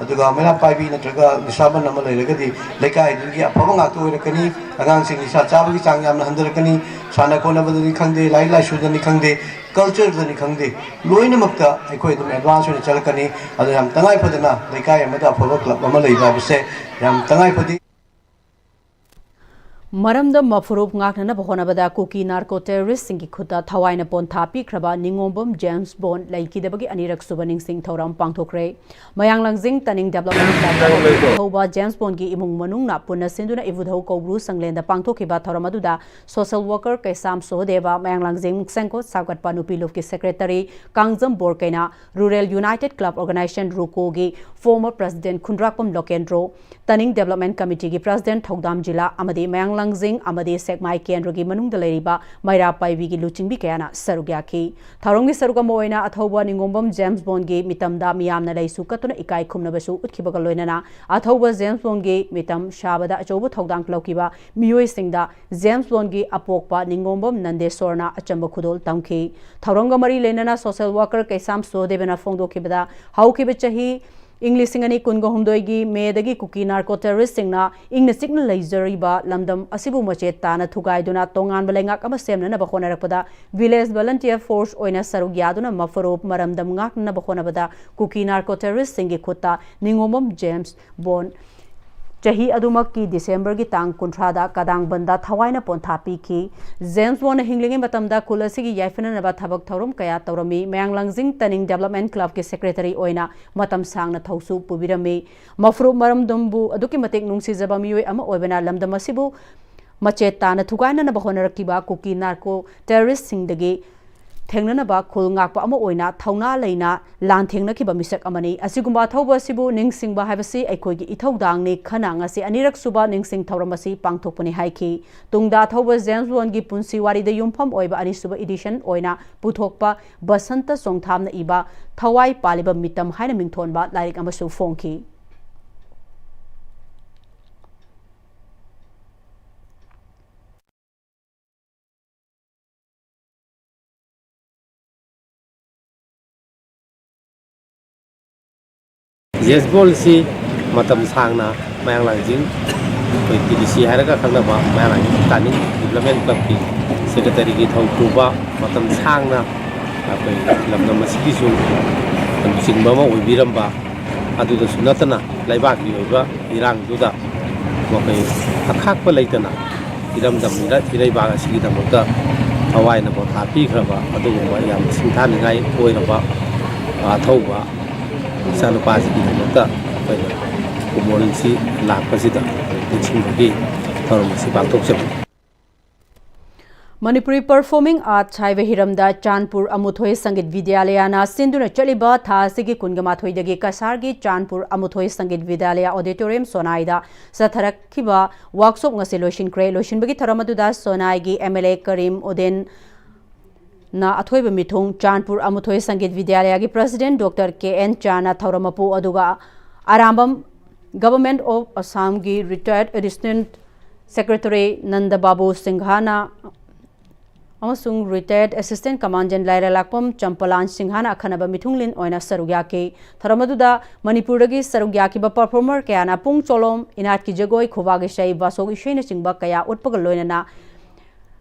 ꯑꯗꯨꯒ ꯃꯩꯔꯥ ꯄꯥꯏꯕꯤ ꯅꯠꯇ꯭ꯔꯒ ꯅꯤꯁꯥꯕꯟ ꯑꯃ ꯂꯩꯔꯒꯗꯤ ꯂꯩꯀꯥꯏꯗꯨꯒꯤ ꯑꯐꯕ ꯉꯥꯛꯇ ꯑꯣꯏꯔꯛꯀꯅꯤ꯫ ꯑꯉꯥꯡꯁꯤꯡ ꯅꯤꯁꯥ ꯆꯥꯕꯒꯤ ꯆꯥꯡ ꯌꯥꯝꯅ ꯍꯟꯊꯔꯛꯀꯅꯤ꯫ ꯁꯥꯟꯅ ꯈꯣꯠꯅꯕꯗꯅꯤ ꯈꯪꯗꯦ, ꯂꯥꯏꯔꯤꯛ ꯂꯥꯏꯁꯨꯗꯅꯤ ꯈꯪꯗꯦ, ꯀꯜꯆꯔꯗꯅꯤ ꯈꯪꯗꯦ, ꯂꯣꯏꯅꯃꯛꯇ ꯑꯩꯈꯣꯏ ꯑꯗꯨꯝ ꯑꯦꯗꯚꯥꯟꯁ ꯑꯣꯏꯅ ꯆꯠꯂꯛꯀꯅꯤ꯫ ꯑꯗꯨꯅ ꯌꯥꯝ ꯇꯉꯥꯏ ꯐꯗꯅ ꯂꯩꯀꯥꯏ ꯑꯃꯗ ꯑꯐꯕ ꯀ꯭ꯂꯕ ꯑꯃ ꯂꯩꯕ ꯍꯥꯏꯕꯁꯦ ꯌꯥꯝ ꯇꯉꯥꯏ ꯐꯗꯦ꯫ ꯃꯔꯝꯗꯝ ꯃꯐꯨꯔꯨꯞ ꯉꯥꯛꯅꯅꯕ ꯍꯣꯠꯅꯕꯗ ꯀꯨꯀꯤ ꯅꯥꯔꯀꯣ ꯇꯦꯔꯣꯔꯤꯁꯁꯤꯡꯒꯤ ꯈꯨꯠꯇ ꯊꯋꯥꯏꯅ ꯄꯣꯟꯊꯥ ꯄꯤꯈ꯭ꯔꯕ ꯅꯤꯉꯣꯝꯕꯝ ꯖꯦꯝꯁ ꯕꯣꯟ ꯂꯩꯈꯤꯗꯕꯒꯤ ꯑꯅꯤꯔꯛ ꯁꯨꯕ ꯅꯤꯡꯁꯤꯡ ꯊꯧꯔꯝ ꯄꯥꯡꯊꯣꯛꯈ꯭ꯔꯦ꯫ ꯃꯌꯥꯡꯂꯥꯡꯖꯤꯡ ꯇꯅꯤꯡ ꯗꯦꯕꯂꯞꯃꯦꯟ ꯀ꯭ꯂꯕ ꯊꯧꯕ ꯖꯦꯝꯁ ꯕꯣꯟꯒꯤ ꯏꯃꯨꯡ ꯃꯅꯨꯡꯅ ꯄꯨꯟꯅ ꯁꯤꯟꯗꯨꯅ ꯏꯕꯨꯙꯧ ꯀꯧꯕ꯭ꯔꯨ ꯁꯪꯂꯦꯟꯗ ꯄꯥꯡꯊꯣꯛꯈꯤꯕ ꯊꯧꯔꯝ ꯑꯗꯨꯗ ꯁꯣꯁꯦꯜ ꯋꯥꯔꯀꯔ ꯀꯩꯁꯥꯝ ꯁꯣꯍꯗꯦꯕ, ꯃꯌꯥꯡꯂꯥꯡꯖꯤꯡ ꯃꯨꯛꯁꯦꯡꯀꯣꯠ ꯁꯥꯎꯒꯠꯄ ꯅꯨꯄꯤ ꯂꯨꯞꯀꯤ ꯁꯦꯀ꯭ꯔꯦꯇꯔꯤ ꯀꯥꯡꯖꯝ ꯕꯣꯔꯀꯩꯅ, ꯔꯨꯔꯦꯜ ꯌꯨꯅꯥꯏꯇꯦꯗ ꯀ꯭ꯂꯕ ꯑꯣꯔꯒꯅꯥꯏꯖꯦꯁꯟ ꯔꯨꯀꯣꯒꯤ ꯐꯣꯔꯃꯔ ꯄ꯭ꯔꯁꯤꯗꯦꯟꯠ ꯈꯨꯟꯗ꯭ꯔꯥꯛꯄꯝ ꯂꯣꯀꯦꯟꯗ꯭ꯔꯣ, ꯇꯅꯤꯡ ꯗꯦꯕꯂꯞꯃꯦꯟ ꯀꯃꯤꯇꯤꯒꯤ ꯄ꯭ꯔꯁꯤꯗꯦꯟꯠ ꯊꯧꯗꯥꯝ ꯖꯤꯂꯥ ꯑꯃꯗꯤ ꯃꯌꯥꯡꯂꯥꯡꯖꯤꯡ ꯑꯃꯗꯤ ꯁꯦꯛꯃꯥꯏ ꯀꯦꯟꯗ꯭ꯔꯒꯤ ꯃꯅꯨꯡꯗ ꯂꯩꯔꯤꯕ ꯃꯩꯔꯥ ꯄꯥꯏꯕꯤꯒꯤ ꯂꯨꯆꯤꯡꯕꯤ ꯀꯌꯥꯅ ꯁꯔꯨꯛ ꯌꯥꯈꯤ꯫ ꯊꯧꯔꯝꯒꯤ ꯁꯔꯨꯛ ꯑꯃ ꯑꯣꯏꯅ ꯑꯊꯧꯕ ꯅꯤꯉꯣꯝꯕꯝ ꯖꯦꯝꯁ ꯕꯣꯟꯒꯤ ꯃꯤꯇꯝꯗ ꯃꯤꯌꯥꯝꯅ ꯂꯩꯁꯨ ꯀꯠꯇꯨꯅ ꯏꯀꯥꯏ ꯈꯨꯝꯅꯕꯁꯨ ꯎꯠꯈꯤꯕꯒ ꯂꯣꯏꯅꯅ ꯑꯊꯧꯕ ꯖꯦꯝꯁ ꯕꯣꯟꯒꯤ ꯃꯤꯇꯝ ꯁꯥꯕꯗ ꯑꯆꯧꯕ ꯊꯧꯗꯥꯡ ꯂꯧꯈꯤꯕ ꯃꯤꯑꯣꯏꯁꯤꯡꯗ ꯖꯦꯝꯁ ꯕꯣꯟꯒꯤ ꯑꯄꯣꯛꯄ ꯅꯤꯉꯣꯝꯕꯝ ꯅꯟꯗꯦꯁꯣꯔꯅ ꯑꯆꯝꯕ ꯈꯨꯗꯣꯜ ꯇꯝꯈꯤ꯫ ꯊꯧꯔꯝꯒ ꯃꯔꯤ ꯂꯩꯅꯅ ꯁꯣꯁꯦꯜ ꯋꯥꯔꯀꯔ ꯀꯩꯁꯥꯝ ꯁꯣꯍꯗꯦꯕꯅ ꯐꯣꯡꯗꯣꯛꯈꯤꯕꯗ, ꯍꯧꯈꯤꯕ ꯆꯍꯤ ꯏꯪ ꯂꯤꯁꯤꯡ ꯑꯅꯤ ꯀꯨꯟꯒ ꯍꯨꯝꯗꯣꯏꯒꯤ ꯃꯦꯗꯒꯤ ꯀꯨꯀꯤ ꯅꯥꯔꯀꯣ ꯇꯦꯔꯣꯔꯤꯁꯁꯤꯡꯅ ꯏꯪꯅ ꯆꯤꯛꯅ ꯂꯩꯖꯔꯤꯕ ꯂꯝꯗꯝ ꯑꯁꯤꯕꯨ ꯃꯆꯦꯠ ꯇꯥꯅ ꯊꯨꯒꯥꯏꯗꯨꯅ ꯇꯣꯉꯥꯟꯕ ꯂꯩꯉꯥꯛ ꯑꯃ ꯁꯦꯝꯅꯅꯕ ꯍꯣꯠꯅꯔꯛꯄꯗ ꯚꯤꯂꯦꯖ ꯚꯣꯂꯨꯟꯇꯤꯌꯔ ꯐꯣꯔꯁ ꯑꯣꯏꯅ ꯁꯔꯨꯛ ꯌꯥꯗꯨꯅ ꯃꯐꯨꯔꯨꯞ ꯃꯔꯝꯗꯝ ꯉꯥꯛꯅꯅꯕ ꯍꯣꯠꯅꯕꯗ ꯀꯨꯀꯤ ꯅꯥꯔꯀꯣ ꯇꯦꯔꯣꯔꯤꯁꯁꯤꯡꯒꯤ ꯈꯨꯠꯇ ꯅꯤꯉꯣꯝꯕꯝ ꯖꯦꯝꯁ ꯕꯣꯟ ꯆꯍꯤ ꯑꯗꯨꯃꯛꯀꯤ ꯗꯤꯁꯦꯝꯕꯔꯒꯤ ꯇꯥꯡ ꯀꯨꯟꯊ꯭ꯔꯥꯗ ꯀꯗꯥꯡꯕꯟꯗ ꯊꯋꯥꯏꯅ ꯄꯣꯟꯊꯥ ꯄꯤꯈꯤ꯫ ꯖꯦꯝꯁ ꯕꯣꯟꯅ ꯍꯤꯡꯂꯤꯉꯩ ꯃꯇꯝꯗ ꯈꯨꯜ ꯑꯁꯤꯒꯤ ꯌꯥꯏꯐꯅꯅꯕ ꯊꯕꯛ ꯊꯧꯔꯝ ꯀꯌꯥ ꯇꯧꯔꯝꯃꯤ꯫ ꯃꯌꯥꯡꯂꯥꯡꯖꯤꯡ ꯇꯅꯤꯡ ꯗꯦꯕꯂꯞꯃꯦꯟ ꯀ꯭ꯂꯕꯀꯤ ꯁꯦꯀ꯭ꯔꯦꯇꯔꯤ ꯑꯣꯏꯅ ꯃꯇꯝ ꯁꯥꯡꯅ ꯊꯧꯁꯨ ꯄꯨꯕꯤꯔꯝꯃꯤ꯫ ꯃꯐꯨꯔꯨꯞ ꯃꯔꯝꯗꯝꯕꯨ ꯑꯗꯨꯛꯀꯤ ꯃꯇꯤꯛ ꯅꯨꯡꯁꯤꯖꯕ ꯃꯤꯑꯣꯏ ꯑꯃ ꯑꯣꯏꯕꯅ ꯂꯝꯗꯝ ꯑꯁꯤꯕꯨ ꯃꯆꯦꯠ ꯇꯥꯅ ꯊꯨꯒꯥꯏꯅꯅꯕ ꯍꯣꯠꯅꯔꯛꯈꯤꯕ ꯀꯨꯀꯤ ꯅꯥꯔꯀꯣ ꯇꯦꯔꯣꯔꯤꯁꯁꯤꯡꯗꯒꯤ ꯊꯦꯡꯅꯅꯕ ꯈꯨꯜ ꯉꯥꯛꯄ ꯑꯃ ꯑꯣꯏꯅ ꯊꯧꯅꯥ ꯂꯩꯅ ꯂꯥꯟꯊꯦꯡꯅꯈꯤꯕ ꯃꯤꯁꯛ ꯑꯃꯅꯤ꯫ ꯑꯁꯤꯒꯨꯝꯕ ꯑꯊꯧꯕ ꯑꯁꯤꯕꯨ ꯅꯤꯡꯁꯤꯡꯕ ꯍꯥꯏꯕꯁꯤ ꯑꯩꯈꯣꯏꯒꯤ ꯏꯊꯧꯗꯥꯡꯅꯤ꯫ ꯈꯅ ꯉꯁꯤ ꯑꯅꯤꯔꯛ ꯁꯨꯕ ꯅꯤꯡꯁꯤꯡ ꯊꯧꯔꯝ ꯑꯁꯤ ꯄꯥꯡꯊꯣꯛꯄꯅꯤ ꯍꯥꯏꯈꯤ꯫ ꯇꯨꯡꯗ ꯑꯊꯧꯕ ꯖꯦꯝꯁ ꯕꯣꯟꯒꯤ ꯄꯨꯟꯁꯤ ꯋꯥꯔꯤꯗ ꯌꯨꯝꯐꯝ ꯑꯣꯏꯕ ꯑꯅꯤꯁꯨꯕ edition ꯑꯣꯏꯅ ꯄꯨꯊꯣꯛꯄ ꯕꯁꯟꯇ ꯆꯣꯡꯊꯥꯝꯅ ꯏꯕ ꯊꯋꯥꯏ ꯄꯥꯜꯂꯤꯕ ꯃꯤꯇꯝ ꯍꯥꯏꯅ ꯃꯤꯡꯊꯣꯟꯕ ꯂꯥꯏꯔꯤꯛ ꯑꯃꯁꯨ ꯐꯣꯡꯈꯤ꯫ ꯖꯦꯝꯁ ꯕꯣꯟꯁꯤ ꯃꯇꯝ ꯁꯥꯡꯅ ꯃꯌꯥꯡ ꯂꯥꯡꯖꯤꯡ, ꯑꯩꯈꯣꯏ ꯇꯤ ꯗꯤ ꯁꯤ ꯍꯥꯏꯔꯒ ꯈꯪꯅꯕ ꯃꯌꯥꯡ ꯂꯥꯡꯖꯤꯡ ꯇꯥꯅꯤꯡ ꯗꯤꯕ꯭ꯂꯞꯃꯦꯟ ꯀ꯭ꯂꯕꯀꯤ ꯁꯦꯀ꯭ꯔꯦꯇꯔꯤꯒꯤ ꯊꯧ ꯄꯨꯕ, ꯃꯇꯝ ꯁꯥꯡꯅ ꯑꯩꯈꯣꯏ ꯂꯝꯗꯝ ꯑꯁꯤꯒꯤꯁꯨ ꯂꯨꯆꯤꯡꯕ ꯑꯃ ꯑꯣꯏꯕꯤꯔꯝꯕ, ꯑꯗꯨꯗꯁꯨ ꯅꯠꯇꯅ ꯂꯩꯕꯥꯛꯀꯤ ꯑꯣꯏꯕ ꯏꯔꯥꯡꯗꯨꯗ ꯃꯈꯣꯏ ꯑꯈꯥꯛꯄ ꯂꯩꯇꯅ ꯏꯔꯝꯗꯝ ꯏꯔ-, ꯏꯔꯩꯕꯥꯛ ꯑꯁꯤꯒꯤꯗꯃꯛꯇ ꯊꯋꯥꯏꯅ ꯄꯣꯊꯥ ꯄꯤꯈ꯭ꯔꯕ ꯑꯗꯨꯒꯨꯝꯕ ꯌꯥꯝꯅ ꯁꯤꯡꯊꯥꯅꯤꯡꯉꯥꯏ ꯑꯣꯏꯔꯕ ꯑꯊꯧꯕ ꯏꯆꯥꯅꯨꯄꯥꯁꯤꯒꯤꯗꯃꯛꯇ ꯑꯩꯈꯣꯏꯅ ꯀꯨꯃꯣꯔꯤꯜꯁꯤ ꯂꯥꯛꯄꯁꯤꯗ ꯅꯤꯡꯁꯤꯡꯕꯒꯤ ꯊꯧꯔꯝ ꯑꯁꯤ ꯄꯥꯡꯊꯣꯛꯆꯕꯅꯤ꯫ ꯃꯅꯤꯄꯨꯔꯤ Performing Arts ꯍꯥꯏꯕ ꯍꯤꯔꯝꯗ ꯆꯥꯟꯄꯨꯔ ꯑꯃꯨꯊꯣꯏ ꯁꯪꯒꯤꯠ ꯕꯤꯗ꯭ꯌꯥꯂꯌꯅ ꯁꯤꯟꯗꯨꯅ ꯆꯠꯂꯤꯕ ꯊꯥ ꯑꯁꯤꯒꯤ ꯀꯨꯟꯒ ꯃꯥꯊꯣꯏꯗꯒꯤ ꯀꯁꯥꯔꯒꯤ ꯆꯥꯟꯄꯨꯔ ꯑꯃꯨꯊꯣꯏ ꯁꯪꯒꯤꯠ ꯕꯤꯗ꯭ꯌꯥꯂꯌ auditorium ꯁꯣꯅꯥꯏꯗ ꯆꯠꯊꯔꯛꯈꯤꯕ workshop ꯉꯁꯤ ꯂꯣꯏꯁꯤꯟꯈ꯭ꯔꯦ꯫ ꯂꯣꯏꯁꯤꯟꯕꯒꯤ ꯊꯧꯔꯝ ꯑꯗꯨꯗ ꯁꯣꯅꯥꯏꯒꯤ M L A ꯀꯔꯤꯝ ꯎꯗꯤꯟ ꯅ ꯑꯊꯣꯏꯕ ꯃꯤꯊꯨꯡ ꯆꯥꯟꯄꯨꯔ ꯑꯃꯨꯊꯣꯏ ꯁꯪꯒꯤꯠ ꯕꯤꯗ꯭ꯌꯥꯂꯌꯒꯤ president Doctor K N ꯆꯥꯅ ꯊꯧꯔꯝ ꯃꯄꯨ ꯑꯗꯨꯒ ꯑꯔꯥꯝꯕꯝ Government of Assam ꯒꯤ retired assistant secretary ꯅꯟꯗ ꯕꯥꯕꯨ ꯁꯤꯡꯍꯅ ꯑꯃꯁꯨꯡ retired assistant commandant ꯂꯥꯏꯔꯂꯥꯛꯄꯝ ꯆꯝꯄꯂꯥꯟ ꯁꯤꯡꯍꯅ ꯑꯈꯟꯅꯕ ꯃꯤꯊꯨꯡꯂꯦꯟ ꯑꯣꯏꯅ ꯁꯔꯨꯛ ꯌꯥꯈꯤ꯫ ꯊꯧꯔꯝ ꯑꯗꯨꯗ ꯃꯅꯤꯄꯨꯔꯗꯒꯤ ꯁꯔꯨꯛ ꯌꯥꯈꯤꯕ performer ꯀꯌꯥꯅ ꯄꯨꯡ ꯆꯣꯂꯣꯝ, ꯏꯅꯥꯠꯀꯤ ꯖꯒꯣꯏ, ꯈꯨꯕꯥꯛ ꯏꯁꯩ, ꯕꯥꯁꯣꯛ ꯏꯁꯩꯅꯆꯤꯡꯕ ꯀꯌꯥ ꯎꯠꯄꯒ ꯂꯣꯏꯅꯅ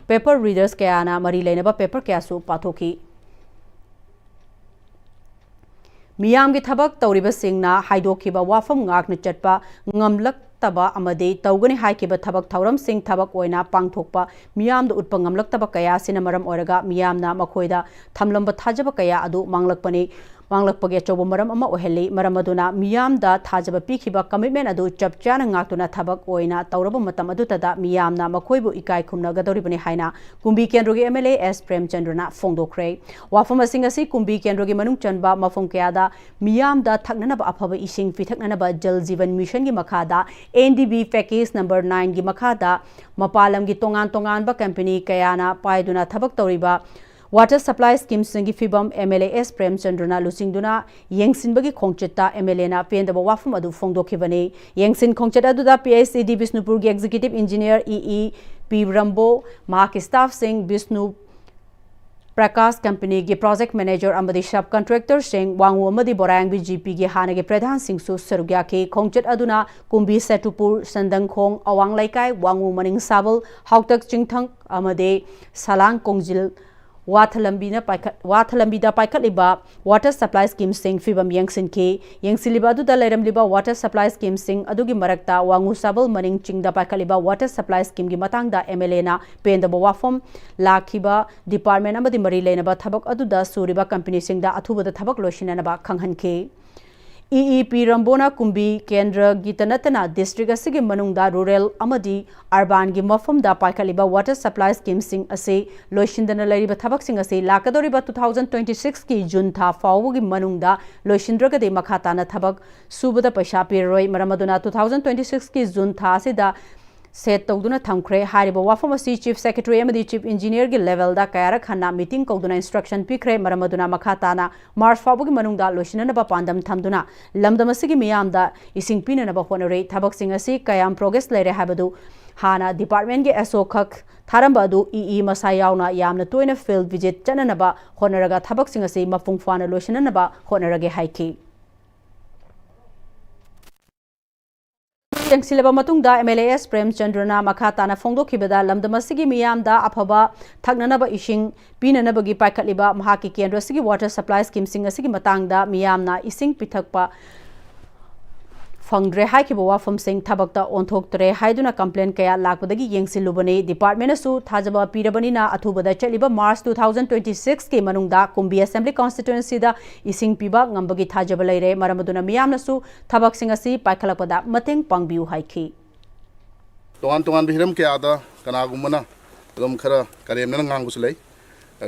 paper readers ꯀꯌꯥꯅ ꯃꯔꯤ ꯂꯩꯅꯕ paper ꯀꯌꯥꯁꯨ ꯄꯥꯊꯣꯛꯈꯤ꯫ ꯃꯤꯌꯥꯝꯒꯤ ꯊꯕꯛ ꯇꯧꯔꯤꯕꯁꯤꯡꯅ ꯍꯥꯏꯗꯣꯛꯈꯤꯕ ꯋꯥꯐꯝ ꯉꯥꯛꯅ ꯆꯠꯄ ꯉꯝꯂꯛꯇꯕ ꯑꯃꯗꯤ ꯇꯧꯒꯅꯤ ꯍꯥꯏꯈꯤꯕ ꯊꯕꯛ ꯊꯧꯔꯝꯁꯤꯡ ꯊꯕꯛ ꯑꯣꯏꯅ ꯄꯥꯡꯊꯣꯛꯄ ꯃꯤꯌꯥꯝꯗ ꯎꯠꯄ ꯉꯝꯂꯛꯇꯕ ꯀꯌꯥ ꯑꯁꯤꯅ ꯃꯔꯝ ꯑꯣꯏꯔꯒ ꯃꯤꯌꯥꯝꯅ ꯃꯈꯣꯏꯗ ꯊꯝꯂꯝꯕ ꯊꯥꯖꯕ ꯀꯌꯥ ꯑꯗꯨ ꯃꯥꯡꯂꯛꯄꯅꯤ꯫ ꯃꯥꯡꯂꯛꯄꯒꯤ ꯑꯆꯧꯕ ꯃꯔꯝ ꯑꯃ ꯑꯣꯏꯍꯜꯂꯤ꯫ ꯃꯔꯝ ꯑꯗꯨꯅ ꯃꯤꯌꯥꯝꯗ ꯊꯥꯖꯕ ꯄꯤꯈꯤꯕ commitment ꯑꯗꯨ ꯆꯞ ꯆꯥꯅ ꯉꯥꯛꯇꯨꯅ ꯊꯕꯛ ꯑꯣꯏꯅ ꯇꯧꯔꯕ ꯃꯇꯝ ꯑꯗꯨꯗꯇ ꯃꯤꯌꯥꯝꯅ ꯃꯈꯣꯏꯕꯨ ꯏꯀꯥꯏ ꯈꯨꯝꯅꯒꯗꯧꯔꯤꯕꯅꯤ ꯍꯥꯏꯅ ꯀꯨꯝꯕꯤ ꯀꯦꯟꯗ꯭ꯔꯒꯤ M L A S ꯄ꯭ꯔꯦꯝꯆꯟꯗ꯭ꯔꯅ ꯐꯣꯡꯗꯣꯛꯈ꯭ꯔꯦ꯫ ꯋꯥꯐꯝ ꯑꯁꯤꯡ ꯑꯁꯤ ꯀꯨꯝꯕꯤ ꯀꯦꯟꯗ꯭ꯔꯒꯤ ꯃꯅꯨꯡ ꯆꯟꯕ ꯃꯐꯝ ꯀꯌꯥꯗ ꯃꯤꯌꯥꯝꯗ ꯊꯛꯅꯅꯕ ꯑꯐꯕ ꯏꯁꯤꯡ ꯄꯤꯊꯛꯅꯅꯕ ꯖꯜ ꯖꯤꯕꯟ ꯃꯤꯁꯟꯒꯤ ꯃꯈꯥꯗ N D B package number nine ꯒꯤ ꯃꯈꯥꯗ ꯃꯄꯥꯟ ꯂꯝꯒꯤ ꯇꯣꯉꯥꯟ ꯇꯣꯉꯥꯟꯕ company ꯀꯌꯥꯅ ꯄꯥꯏꯗꯨꯅ ꯊꯕꯛ ꯇꯧꯔꯤꯕ water supply scheme ꯁꯤꯡꯒꯤ ꯐꯤꯕꯝ M L A S ꯄ꯭ꯔꯦꯝꯆꯟꯗ꯭ꯔꯅ ꯂꯨꯆꯤꯡꯗꯨꯅ ꯌꯦꯡꯁꯤꯟꯕꯒꯤ ꯈꯣꯡꯆꯠꯇ M L A ꯅ ꯄꯦꯟꯗꯕ ꯋꯥꯐꯝ ꯑꯗꯨ ꯐꯣꯡꯗꯣꯛꯈꯤꯕꯅꯤ꯫ ꯌꯦꯡꯁꯤꯟ ꯈꯣꯡꯆꯠ ꯑꯗꯨꯗ P H E D ꯕꯤꯁꯅꯨꯄꯨꯔꯒꯤ executive engineer E E ꯄꯤꯔꯝꯕꯣ, ꯃꯍꯥꯛꯀꯤ staff ꯁꯤꯡ, ꯕꯤꯁꯅꯨ ꯄ꯭ꯔꯀꯥꯁ company ꯒꯤ project manager ꯑꯃꯗꯤ sub contractor ꯁꯤꯡ, ꯋꯥꯉꯨ ꯑꯃꯗꯤ ꯕꯣꯔꯥꯌꯥꯡꯕꯤ G P ꯒꯤ ꯍꯥꯟꯅꯒꯤ ꯄ꯭ꯔꯙꯥꯟꯁꯤꯡꯁꯨ ꯁꯔꯨꯛ ꯌꯥꯈꯤ꯫ ꯈꯣꯡꯆꯠ ꯑꯗꯨꯅ ꯀꯨꯝꯕꯤ ꯁꯦꯇꯨꯄꯨꯔ, ꯁꯟꯗꯪꯈꯣꯡ, ꯑꯋꯥꯡ ꯂꯩꯀꯥꯏ, ꯋꯥꯉꯨ ꯃꯅꯤꯡ ꯁꯥꯕꯜ, ꯍꯥꯎꯇꯛ ꯆꯤꯡꯊꯪ ꯑꯃꯗꯤ ꯁꯂꯥꯡ ꯀꯣꯡꯖꯤꯜ ꯋꯥꯊ ꯂꯝꯕꯤꯅ ꯄꯥꯏꯈꯠ-, ꯋꯥꯊ ꯂꯝꯕꯤꯗ ꯄꯥꯏꯈꯠꯂꯤꯕ water supply scheme ꯁꯤꯡ ꯐꯤꯕꯝ ꯌꯦꯡꯁꯤꯟꯈꯤ꯫ ꯌꯦꯡꯁꯤꯜꯂꯤꯕ ꯑꯗꯨꯗ ꯂꯩꯔꯝꯂꯤꯕ water supply scheme ꯁꯤꯡ ꯑꯗꯨꯒꯤ ꯃꯔꯛꯇ ꯋꯥꯉꯨ ꯁꯥꯕꯜ ꯃꯅꯤꯡ ꯆꯤꯡꯗ ꯄꯥꯏꯈꯠꯂꯤꯕ water supply scheme ꯒꯤ ꯃꯇꯥꯡꯗ M L A ꯅ ꯄꯦꯟꯗꯕ ꯋꯥꯐꯝ ꯂꯥꯛꯈꯤꯕ department ꯑꯃꯗꯤ ꯃꯔꯤ ꯂꯩꯅꯕ ꯊꯕꯛ ꯑꯗꯨꯗ ꯁꯨꯔꯤꯕ company ꯁꯤꯡꯗ ꯑꯊꯨꯕꯗ ꯊꯕꯛ ꯂꯣꯏꯁꯤꯟꯅꯅꯕ ꯈꯪꯍꯟꯈꯤ꯫ E E ꯄꯤꯔꯝꯕꯣꯅ ꯀꯨꯝꯕꯤ ꯀꯦꯟꯗ꯭ꯔꯒꯤꯇ ꯅꯠꯇꯅ district ꯑꯁꯤꯒꯤ ꯃꯅꯨꯡꯗ rural ꯑꯃꯗꯤ urban ꯒꯤ ꯃꯐꯝꯗ ꯄꯥꯏꯈꯠꯂꯤꯕ water supply scheme ꯁꯤꯡ ꯑꯁꯤ ꯂꯣꯏꯁꯤꯟꯗꯅ ꯂꯩꯔꯤꯕ ꯊꯕꯛꯁꯤꯡ ꯑꯁꯤ ꯂꯥꯛꯀꯗꯧꯔꯤꯕ two thousand twenty six ꯀꯤ June ꯊꯥ ꯐꯥꯎꯕꯒꯤ ꯃꯅꯨꯡꯗ ꯂꯣꯏꯁꯤꯟꯗ꯭ꯔꯒꯗꯤ ꯃꯈꯥ ꯇꯥꯅ ꯊꯕꯛ ꯁꯨꯕꯗ ꯄꯩꯁꯥ ꯄꯤꯔꯔꯣꯏ꯫ ꯃꯔꯝ ꯑꯗꯨꯅ two thousand twenty six ꯀꯤ June ꯊꯥ ꯑꯁꯤꯗ set ꯇꯧꯗꯨꯅ ꯊꯝꯈ꯭ꯔꯦ꯫ ꯍꯥꯏꯔꯤꯕ ꯋꯥꯐꯝ ꯑꯁꯤ Chief Secretary ꯑꯃꯗꯤ Chief Engineer ꯒꯤ level ꯗ ꯀꯌꯥꯔꯛ ꯍꯟꯅ meeting ꯀꯧꯗꯨꯅ instruction ꯄꯤꯈ꯭ꯔꯦ꯫ ꯃꯔꯝ ꯑꯗꯨꯅ ꯃꯈꯥ ꯇꯥꯅ March ꯐꯥꯎꯕꯒꯤ ꯃꯅꯨꯡꯗ ꯂꯣꯏꯁꯤꯟꯅꯅꯕ ꯄꯥꯟꯗꯝ ꯊꯝꯗꯨꯅ ꯂꯝꯗꯝ ꯑꯁꯤꯒꯤ ꯃꯤꯌꯥꯝꯗ ꯏꯁꯤꯡ ꯄꯤꯅꯅꯕ ꯍꯣꯠꯅꯔꯤ꯫ ꯊꯕꯛꯁꯤꯡ ꯑꯁꯤ ꯀꯌꯥꯝ progress ꯂꯩꯔꯦ ꯍꯥꯏꯕꯗꯨ ꯍꯥꯟꯅ department ꯀꯤ S O ꯈꯛ ꯊꯥꯔꯝꯕ ꯑꯗꯨ E E ꯃꯁꯥ ꯌꯥꯎꯅ ꯌꯥꯝꯅ ꯇꯣꯏꯅ field visit ꯆꯠꯅꯅꯕ ꯍꯣꯠꯅꯔꯒ ꯊꯕꯛꯁꯤꯡ ꯑꯁꯤ ꯃꯄꯨꯡ ꯐꯥꯅ ꯂꯣꯏꯁꯤꯟꯅꯅꯕ ꯍꯣꯠꯅꯔꯒꯦ ꯍꯥꯏꯈꯤ꯫ ꯌꯦꯡꯁꯤꯜꯂꯕ ꯃꯇꯨꯡꯗ M L A S ꯄ꯭ꯔꯦꯝꯆꯟꯗ꯭ꯔꯅ ꯃꯈꯥ ꯇꯥꯅ ꯐꯣꯡꯗꯣꯛꯈꯤꯕꯗ, ꯂꯝꯗꯝ ꯑꯁꯤꯒꯤ ꯃꯤꯌꯥꯝꯗ ꯑꯐꯕ ꯊꯛꯅꯅꯕ ꯏꯁꯤꯡ ꯄꯤꯅꯅꯕꯒꯤ ꯄꯥꯏꯈꯠꯂꯤꯕ ꯃꯍꯥꯛꯀꯤ ꯀꯦꯟꯗ꯭ꯔ ꯑꯁꯤꯒꯤ water supply scheme ꯁꯤꯡ ꯑꯁꯤꯒꯤ ꯃꯇꯥꯡꯗ ꯃꯤꯌꯥꯝꯅ ꯏꯁꯤꯡ ꯄꯤꯊꯛꯄ ꯐꯪꯗ꯭ꯔꯦ ꯍꯥꯏꯈꯤꯕ ꯋꯥꯐꯝꯁꯤꯡ ꯊꯕꯛꯇ ꯑꯣꯟꯊꯣꯛꯇ꯭ꯔꯦ ꯍꯥꯏꯗꯨꯅ complaint ꯀꯌꯥ ꯂꯥꯛꯄꯗꯒꯤ ꯌꯦꯡꯁꯤꯜꯂꯨꯕꯅꯤ꯫ Department ꯅꯁꯨ ꯊꯥꯖꯕ ꯄꯤꯔꯕꯅꯤꯅ ꯑꯊꯨꯕꯗ ꯆꯠꯂꯤꯕ March two thousand twenty six ꯀꯤ ꯃꯅꯨꯡꯗ ꯀꯨꯝꯕꯤ Assembly Constituency ꯗ ꯏꯁꯤꯡ ꯄꯤꯕ ꯉꯝꯕꯒꯤ ꯊꯥꯖꯕ ꯂꯩꯔꯦ꯫ ꯃꯔꯝ ꯑꯗꯨꯅ ꯃꯤꯌꯥꯝꯅꯁꯨ ꯊꯕꯛꯁꯤꯡ ꯑꯁꯤ ꯄꯥꯏꯈꯠꯂꯛꯄꯗ ꯃꯇꯦꯡ ꯄꯥꯡꯕꯤꯌꯨ ꯍꯥꯏꯈꯤ꯫ ꯇꯣꯉꯥꯟ ꯇꯣꯉꯥꯟꯕ ꯍꯤꯔꯝ ꯀꯌꯥꯗ ꯀꯅꯥꯒꯨꯝꯕꯅ ꯑꯗꯨꯝ ꯈꯔ ꯀꯔꯦꯝꯅꯅ ꯉꯥꯡꯕꯁꯨ ꯂꯩ꯫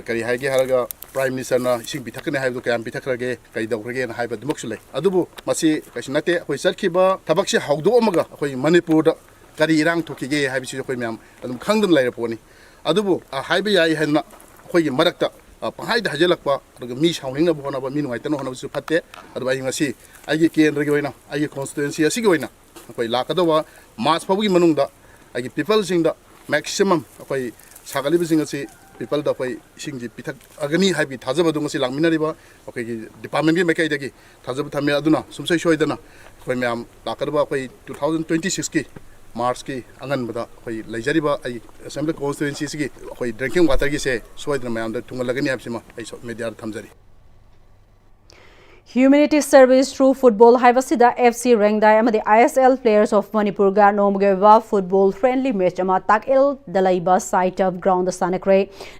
ꯀꯔꯤ ꯍꯥꯏꯒꯦ ꯍꯥꯏꯔꯒ, Prime Minister ꯅ ꯏꯁꯤꯡ ꯄꯤꯊꯛꯀꯅꯤ ꯍꯥꯏꯕꯗꯨ ꯀꯌꯥꯝ ꯄꯤꯊꯛꯈ꯭ꯔꯒꯦ, ꯀꯩ ꯇꯧꯈ꯭ꯔꯒꯦꯅ ꯍꯥꯏꯕ ꯑꯗꯨꯃꯛꯁꯨ ꯂꯩ꯫ ꯑꯗꯨꯕꯨ ꯃꯁꯤ ꯀꯩꯁꯨ ꯅꯠꯇꯦ꯫ ꯑꯩꯈꯣꯏ ꯆꯠꯈꯤꯕ ꯊꯕꯛꯁꯦ ꯍꯧꯗꯣꯛꯑꯝꯃꯒ ꯑꯩꯈꯣꯏ ꯃꯅꯤꯄꯨꯔꯗ ꯀꯔꯤ ꯏꯔꯥꯡ ꯊꯣꯛꯈꯤꯒꯦ ꯍꯥꯏꯕꯁꯤ ꯑꯩꯈꯣꯏ ꯃꯌꯥꯝ ꯑꯗꯨꯝ ꯈꯪꯗꯅ ꯂꯩꯔ ꯄꯣꯠꯅꯤ꯫ ꯑꯗꯨꯕꯨ, ꯑ, ꯍꯥꯏꯕ ꯌꯥꯏ ꯍꯥꯏꯗꯅ ꯑꯩꯈꯣꯏꯒꯤ ꯃꯔꯛꯇ, ꯑ, ꯄꯪꯍꯥꯏꯗ ꯍꯥꯏꯖꯤꯜꯂꯛꯄ, ꯑꯗꯨꯒ ꯃꯤ ꯁꯥꯎꯅꯤꯡꯅꯕ ꯍꯣꯠꯅꯕ, ꯃꯤ ꯅꯨꯡꯉꯥꯏꯇꯅꯕ ꯍꯣꯠꯅꯕꯁꯨ ꯐꯠꯇꯦ꯫ ꯑꯗꯨꯕꯨ ꯑꯩ ꯉꯁꯤ ꯑꯩꯒꯤ ꯀꯦꯟꯗ꯭ꯔꯒꯤ ꯑꯣꯏꯅ, ꯑꯩꯒꯤ constituency ꯑꯁꯤꯒꯤ ꯑꯣꯏꯅ ꯑꯩꯈꯣꯏ ꯂꯥꯛꯀꯗꯧꯕ March ꯐꯥꯎꯕꯒꯤ ꯃꯅꯨꯡꯗ ꯑꯩꯒꯤ people ꯁꯤꯡꯗ maximum ꯑꯩꯈꯣꯏ ꯁꯥꯒꯠꯂꯤꯕꯁꯤꯡ ꯑꯁꯤ people ꯗ ꯑꯩꯈꯣꯏ ꯏꯁꯤꯡꯁꯤ ꯄꯤꯊꯛꯑꯒꯅꯤ ꯍꯥꯏꯕꯒꯤ ꯊꯥꯖꯕꯗꯨ ꯉꯁꯤ ꯂꯥꯛꯃꯤꯟꯅꯔꯤꯕ ꯑꯩꯈꯣꯏꯒꯤ department ꯀꯤ ꯃꯥꯏꯀꯩꯗꯒꯤ ꯊꯥꯖꯕ ꯊꯝꯃꯦ꯫ ꯑꯗꯨꯅ ꯁꯨꯡꯁꯣꯏ ꯁꯣꯏꯗꯅ ꯑꯩꯈꯣꯏ ꯃꯌꯥꯝ ꯂꯥꯛꯀꯗꯕ ꯑꯩꯈꯣꯏ two thousand twenty six ꯀꯤ March ꯀꯤ ꯑꯉꯟꯕꯗ ꯑꯩꯈꯣꯏ ꯂꯩꯖꯔꯤꯕ ꯑꯩ Assembly Constituency ꯁꯤꯒꯤ ꯑꯩꯈꯣꯏ drinking water ꯒꯤꯁꯦ ꯁꯣꯏꯗꯅ ꯃꯌꯥꯝꯗ ꯊꯨꯡꯍꯜꯂꯒꯅꯤ ꯍꯥꯏꯕꯁꯤꯃ ꯑꯩ media ꯗ ꯊꯝꯖꯔꯤ꯫ Humanity Service Through Football ꯍꯥꯏꯕꯁꯤꯗ F C ꯔꯦꯡꯗꯥꯏ ꯑꯃꯗꯤ I S L Players of Manipur ꯒ ꯅꯣꯡꯃꯒꯤ ꯑꯣꯏꯕ football friendly match ꯑꯃ ꯇꯥꯛꯑꯦꯜꯗ ꯂꯩꯕ Sai Turf ground ꯗ ꯁꯥꯟꯅꯈ꯭ꯔꯦ꯫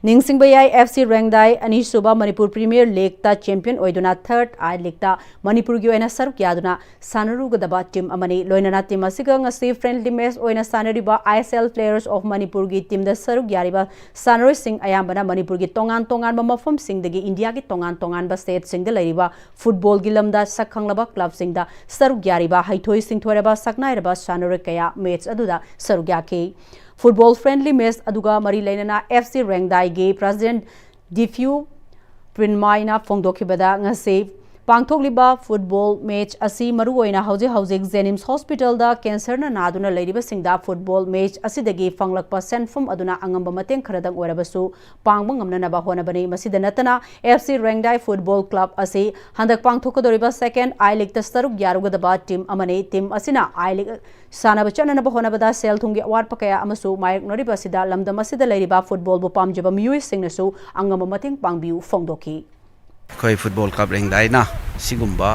ꯅꯤꯡꯁꯤꯡꯕ ꯌꯥꯏ, F C ꯔꯦꯡꯗꯥꯏ ꯑꯅꯤꯁꯨꯕ ꯃꯅꯤꯄꯨꯔ Premier League ꯇ champion ꯑꯣꯏꯗꯨꯅ third I League ꯇ ꯃꯅꯤꯄꯨꯔꯒꯤ ꯑꯣꯏꯅ ꯁꯔꯨꯛ ꯌꯥꯗꯨꯅ ꯁꯥꯟꯅꯔꯨꯒꯗꯕ team ꯑꯃꯅꯤ꯫ ꯂꯣꯏꯅꯅ team ꯑꯁꯤꯒ ꯉꯁꯤ friendly match ꯑꯣꯏꯅ ꯁꯥꯟꯅꯔꯤꯕ I S L Players of Manipur ꯒꯤ team ꯗ ꯁꯔꯨꯛ ꯌꯥꯔꯤꯕ ꯁꯥꯟꯅꯔꯣꯏꯁꯤꯡ ꯑꯌꯥꯝꯕꯅ ꯃꯅꯤꯄꯨꯔꯒꯤ ꯇꯣꯉꯥꯟ ꯇꯣꯉꯥꯟꯕ ꯃꯐꯝꯁꯤꯡꯗꯒꯤ, ꯏꯟꯗꯤꯌꯥꯒꯤ ꯇꯣꯉꯥꯟ ꯇꯣꯉꯥꯟꯕ state ꯁꯤꯡꯗ ꯂꯩꯔꯤꯕ football ꯒꯤ ꯂꯝꯗ ꯁꯛ ꯈꯪꯂꯕ club ꯁꯤꯡꯗ ꯁꯔꯨꯛ ꯌꯥꯔꯤꯕ ꯍꯩꯊꯣꯏ ꯁꯤꯡꯊꯣꯏꯔꯕ ꯁꯛꯅꯥꯏꯔꯕ ꯁꯥꯟꯅꯔꯣꯏ ꯀꯌꯥ match ꯑꯗꯨꯗ ꯁꯔꯨꯛ ꯌꯥꯈꯤ꯫ Football friendly match ꯑꯗꯨꯒ ꯃꯔꯤ ꯂꯩꯅꯅ F C ꯔꯦꯡꯗꯥꯏꯒꯤ president ꯗꯤꯐ꯭ꯌꯨ ꯄ꯭ꯔꯤꯟꯃꯥꯏꯅ ꯐꯣꯡꯗꯣꯛꯈꯤꯕꯗ, ꯉꯁꯤ ꯄꯥꯡꯊꯣꯛꯂꯤꯕ football match ꯑꯁꯤ ꯃꯔꯨꯑꯣꯏꯅ ꯍꯧꯖꯤꯛ ꯍꯧꯖꯤꯛ JNIMS hospital ꯗ cancer ꯅ ꯅꯥꯗꯨꯅ ꯂꯩꯔꯤꯕꯁꯤꯡꯗ football match ꯑꯁꯤꯗꯒꯤ ꯐꯪꯂꯛꯄ ꯁꯦꯟꯐꯝ ꯑꯗꯨꯅ ꯑꯉꯝꯕ ꯃꯇꯦꯡ ꯈꯔꯗꯪ ꯑꯣꯏꯔꯕꯁꯨ ꯄꯥꯡꯕ ꯉꯝꯅꯅꯕ ꯍꯣꯠꯅꯕꯅꯤ꯫ ꯃꯁꯤꯗ ꯅꯠꯇꯅ, F C ꯔꯦꯡꯗꯥꯏ Football Club ꯑꯁꯤ ꯍꯟꯗꯛ ꯄꯥꯡꯊꯣꯛꯀꯗꯧꯔꯤꯕ second I League ꯇ ꯁꯔꯨꯛ ꯌꯥꯔꯨꯒꯗꯕ team ꯑꯃꯅꯤ꯫ Team ꯑꯁꯤꯅ I League ꯁꯥꯟꯅꯕ ꯆꯠꯅꯅꯕ ꯍꯣꯠꯅꯕꯗ ꯁꯦꯜ ꯊꯨꯝꯒꯤ ꯑꯋꯥꯠꯄ ꯀꯌꯥ ꯑꯃꯁꯨ ꯃꯥꯌꯣꯛꯅꯔꯤꯕ ꯑꯁꯤꯗ ꯂꯝꯗꯝ ꯑꯁꯤꯗ ꯂꯩꯔꯤꯕ football ꯕꯨ ꯄꯥꯝꯖꯕ ꯃꯤꯑꯣꯏꯁꯤꯡꯅꯁꯨ ꯑꯉꯝꯕ ꯃꯇꯦꯡ ꯄꯥꯡꯕꯤꯌꯨ ꯐꯣꯡꯗꯣꯛꯈꯤ꯫ ꯑꯩꯈꯣꯏ Football Club ꯔꯦꯡꯗꯥꯏꯅ ꯁꯤꯒꯨꯝꯕ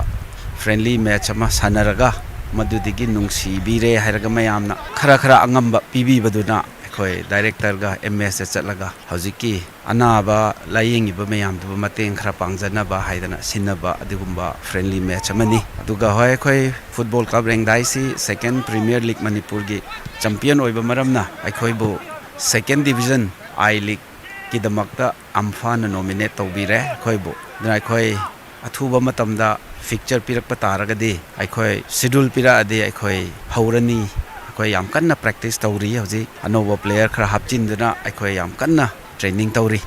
friendly match ꯑꯃ ꯁꯥꯟꯅꯔꯒ, ꯃꯗꯨꯗꯒꯤ ꯅꯨꯡꯁꯤꯕꯤꯔꯦ ꯍꯥꯏꯔꯒ ꯃꯌꯥꯝꯅ ꯈꯔ ꯈꯔ ꯑꯉꯝꯕ ꯄꯤꯕꯤꯕꯗꯨꯅ ꯑꯩꯈꯣꯏ ꯗꯥꯏꯔꯦꯛꯇꯔꯒ ꯑꯦꯝ ꯑꯦꯁꯇ ꯆꯠꯂꯒ ꯍꯧꯖꯤꯛꯀꯤ ꯑꯅꯥꯕ ꯂꯥꯌꯦꯡꯉꯤꯕ ꯃꯌꯥꯝꯗꯨꯕꯨ ꯃꯇꯦꯡ ꯈꯔ ꯄꯥꯡꯖꯅꯕ ꯍꯥꯏꯗꯅ ꯁꯤꯟꯅꯕ ꯑꯗꯨꯒꯨꯝꯕ ꯐ꯭ꯔꯦꯟꯂꯤ ꯃꯦꯠꯆ ꯑꯃꯅꯤ꯫ ꯑꯗꯨꯒ ꯍꯣꯏ, ꯑꯩꯈꯣꯏ ꯐꯨꯠꯕꯣꯜ ꯀ꯭ꯂꯕ ꯔꯦꯡꯗꯥꯏꯁꯤ ꯁꯦꯀꯦꯟ ꯄ꯭ꯔꯤꯃꯤꯌꯔ ꯂꯤꯒ ꯃꯅꯤꯄꯨꯔꯒꯤ ꯆꯦꯝꯄꯤꯌꯟ ꯑꯣꯏꯕ ꯃꯔꯝꯅ ꯑꯩꯈꯣꯏꯕꯨ ꯁꯦꯀꯦꯟ ꯗꯤꯕꯤꯖꯟ ꯑꯥꯏ ꯂꯤꯒꯀꯤꯗꯃꯛꯇ ꯑꯝꯐꯥꯅ ꯅꯣꯃꯤꯅꯦꯠ ꯇꯧꯕꯤꯔꯦ ꯑꯩꯈꯣꯏꯕꯨ꯫ ꯑꯗꯨꯅ ꯑꯩꯈꯣꯏ ꯑꯊꯨꯕ ꯃꯇꯝꯗ ꯐꯤꯛꯆꯔ ꯄꯤꯔꯛꯄ ꯇꯥꯔꯒꯗꯤ, ꯑꯩꯈꯣꯏ ꯁꯤꯗꯨꯜ ꯄꯤꯔꯛꯑꯗꯤ ꯑꯩꯈꯣꯏ ꯍꯧꯔꯅꯤ꯫ ꯑꯩꯈꯣꯏ ꯌꯥꯝ ꯀꯟꯅ ꯄ꯭ꯔꯦꯛꯇꯤꯁ ꯇꯧꯔꯤ ꯍꯧꯖꯤꯛ꯫ ꯑꯅꯧꯕ ꯄ꯭ꯂꯦꯌꯔ ꯈꯔ ꯍꯥꯞꯆꯤꯟꯗꯨꯅ ꯑꯩꯈꯣꯏ ꯌꯥꯝ ꯀꯟꯅ ꯇ꯭ꯔꯦꯅꯤꯡ ꯇꯧꯔꯤ꯫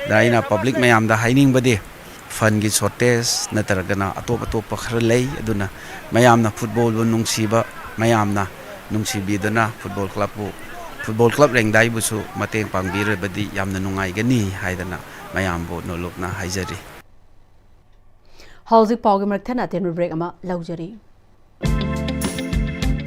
ꯑꯗ ꯑꯩꯅ ꯄꯕ꯭ꯂꯤꯛ ꯃꯌꯥꯝꯗ ꯍꯥꯏꯅꯤꯡꯕꯗꯤ, ꯐꯟꯒꯤ ꯁꯣꯔꯇꯦꯖ ꯅꯠꯇ꯭ꯔꯒꯅ ꯑꯇꯣꯞ ꯑꯇꯣꯞꯄ ꯈꯔ ꯂꯩ꯫ ꯑꯗꯨꯅ ꯃꯌꯥꯝꯅ ꯐꯨꯠꯕꯣꯜꯕꯨ ꯅꯨꯡꯁꯤꯕ, ꯃꯌꯥꯝꯅ ꯅꯨꯡꯁꯤꯕꯤꯗꯨꯅ ꯐꯨꯠꯕꯣꯜ ꯀ꯭ꯂꯕꯄꯨ, ꯐꯨꯠꯕꯣꯜ ꯀ꯭ꯂꯕ ꯔꯦꯡꯗꯥꯏꯕꯨꯁꯨ ꯃꯇꯦꯡ ꯄꯥꯡꯕꯤꯔꯕꯗꯤ ꯌꯥꯝꯅ ꯅꯨꯡꯉꯥꯏꯒꯅꯤ ꯍꯥꯏꯗꯅ ꯃꯌꯥꯝꯕꯨ ꯅꯣꯂꯨꯛꯅ ꯍꯥꯏꯖꯔꯤ꯫ ꯍꯧꯖꯤꯛ ꯄꯥꯎꯒꯤ ꯃꯔꯛ ꯊꯠꯅ ꯑꯇꯦꯟꯕ ꯕ꯭ꯔꯦꯛ ꯑꯃ ꯂꯧꯖꯔꯤ꯫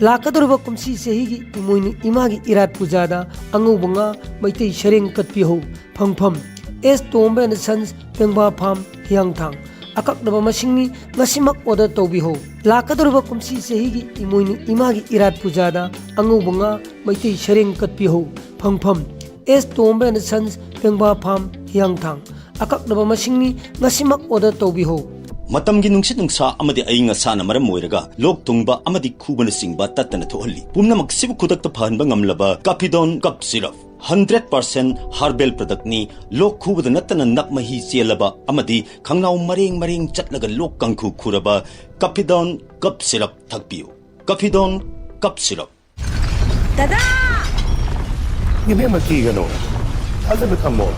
ꯂꯥꯛꯀꯗꯧꯔꯤꯕ ꯀꯨꯝꯁꯤ ꯆꯍꯤꯒꯤ ꯏꯃꯣꯏꯅꯨ ꯏꯃꯥꯒꯤ ꯏꯔꯥꯠ ꯄꯨꯖꯥꯗ ꯑꯉꯧꯕ ꯉꯥ, ꯃꯩꯇꯩ ꯁꯔꯦꯡ ꯀꯠꯄꯤꯍꯧ꯫ ꯐꯪꯐꯝ: ꯑꯦꯁ ꯇꯣꯝꯕ ꯑꯦꯟ ꯁꯟꯁ, ꯄꯦꯡꯕꯥ ꯐꯥꯝ, ꯍꯤꯌꯥꯡꯊꯥꯡ꯫ ꯑꯀꯛꯅꯕ ꯃꯁꯤꯡꯅꯤ, ꯉꯁꯤꯃꯛ ꯑꯣꯔꯗꯔ ꯇꯧꯕꯤꯍꯧ꯫ ꯂꯥꯛꯀꯗꯧꯔꯤꯕ ꯀꯨꯝꯁꯤ ꯆꯍꯤꯒꯤ ꯏꯃꯣꯏꯅꯨ ꯏꯃꯥꯒꯤ ꯏꯔꯥꯠ ꯄꯨꯖꯥꯗ ꯑꯉꯧꯕ ꯉꯥ, ꯃꯩꯇꯩ ꯁꯔꯦꯡ ꯀꯠꯄꯤꯍꯧ꯫ ꯐꯪꯐꯝ: ꯑꯦꯁ ꯇꯣꯝꯕ ꯑꯦꯟ ꯁꯟꯁ, ꯄꯦꯡꯕꯥ ꯐꯥꯝ, ꯍꯤꯌꯥꯡꯊꯥꯡ꯫ ꯑꯀꯛꯅꯕ ꯃꯁꯤꯡꯅꯤ, ꯉꯁꯤꯃꯛ ꯑꯣꯔꯗꯔ ꯇꯧꯕꯤꯍꯧ꯫ ꯃꯇꯝꯒꯤ ꯅꯨꯡꯁꯤꯠ ꯅꯨꯡꯁꯥ ꯑꯃꯗꯤ ꯑꯏꯪ ꯑꯁꯥꯅ ꯃꯔꯝ ꯑꯣꯏꯔꯒ ꯂꯣꯛ ꯊꯨꯡꯕ ꯑꯃꯗꯤ ꯈꯨꯕꯅꯆꯤꯡꯕ ꯇꯠꯇꯅ ꯊꯣꯛꯍꯜꯂꯤ꯫ ꯄꯨꯝꯅꯃꯛꯁꯤꯕꯨ ꯈꯨꯗꯛꯇ ꯐꯍꯟꯕ ꯉꯝꯂꯕ ꯀꯥꯐꯤꯗꯣꯟ cough syrup. Hundred percent herbal ꯄ꯭ꯔꯗꯛꯅꯤ꯫ ꯂꯣꯛ ꯈꯨꯕꯗ ꯅꯠꯇꯅ ꯅꯞ ꯃꯍꯤ ꯆꯦꯜꯂꯕ ꯑꯃꯗꯤ ꯈꯪꯅꯥꯎ ꯃꯔꯦꯡ ꯃꯔꯦꯡ ꯆꯠꯂꯒ ꯂꯣꯛ ꯀꯥꯡꯈꯨ ꯈꯨꯔꯕ ꯀꯥꯐꯤꯗꯣꯟ ꯀꯞ ꯁꯤꯔꯞ ꯊꯛꯄꯤꯌꯨ꯫ ꯀꯥꯐꯤꯗꯣꯟ cough syrup. ꯗꯗꯥ! ꯏꯕꯦꯝꯃ, ꯀꯤꯒꯅꯨ꯫ ꯊꯥꯖꯕ ꯊꯝꯃꯣ꯫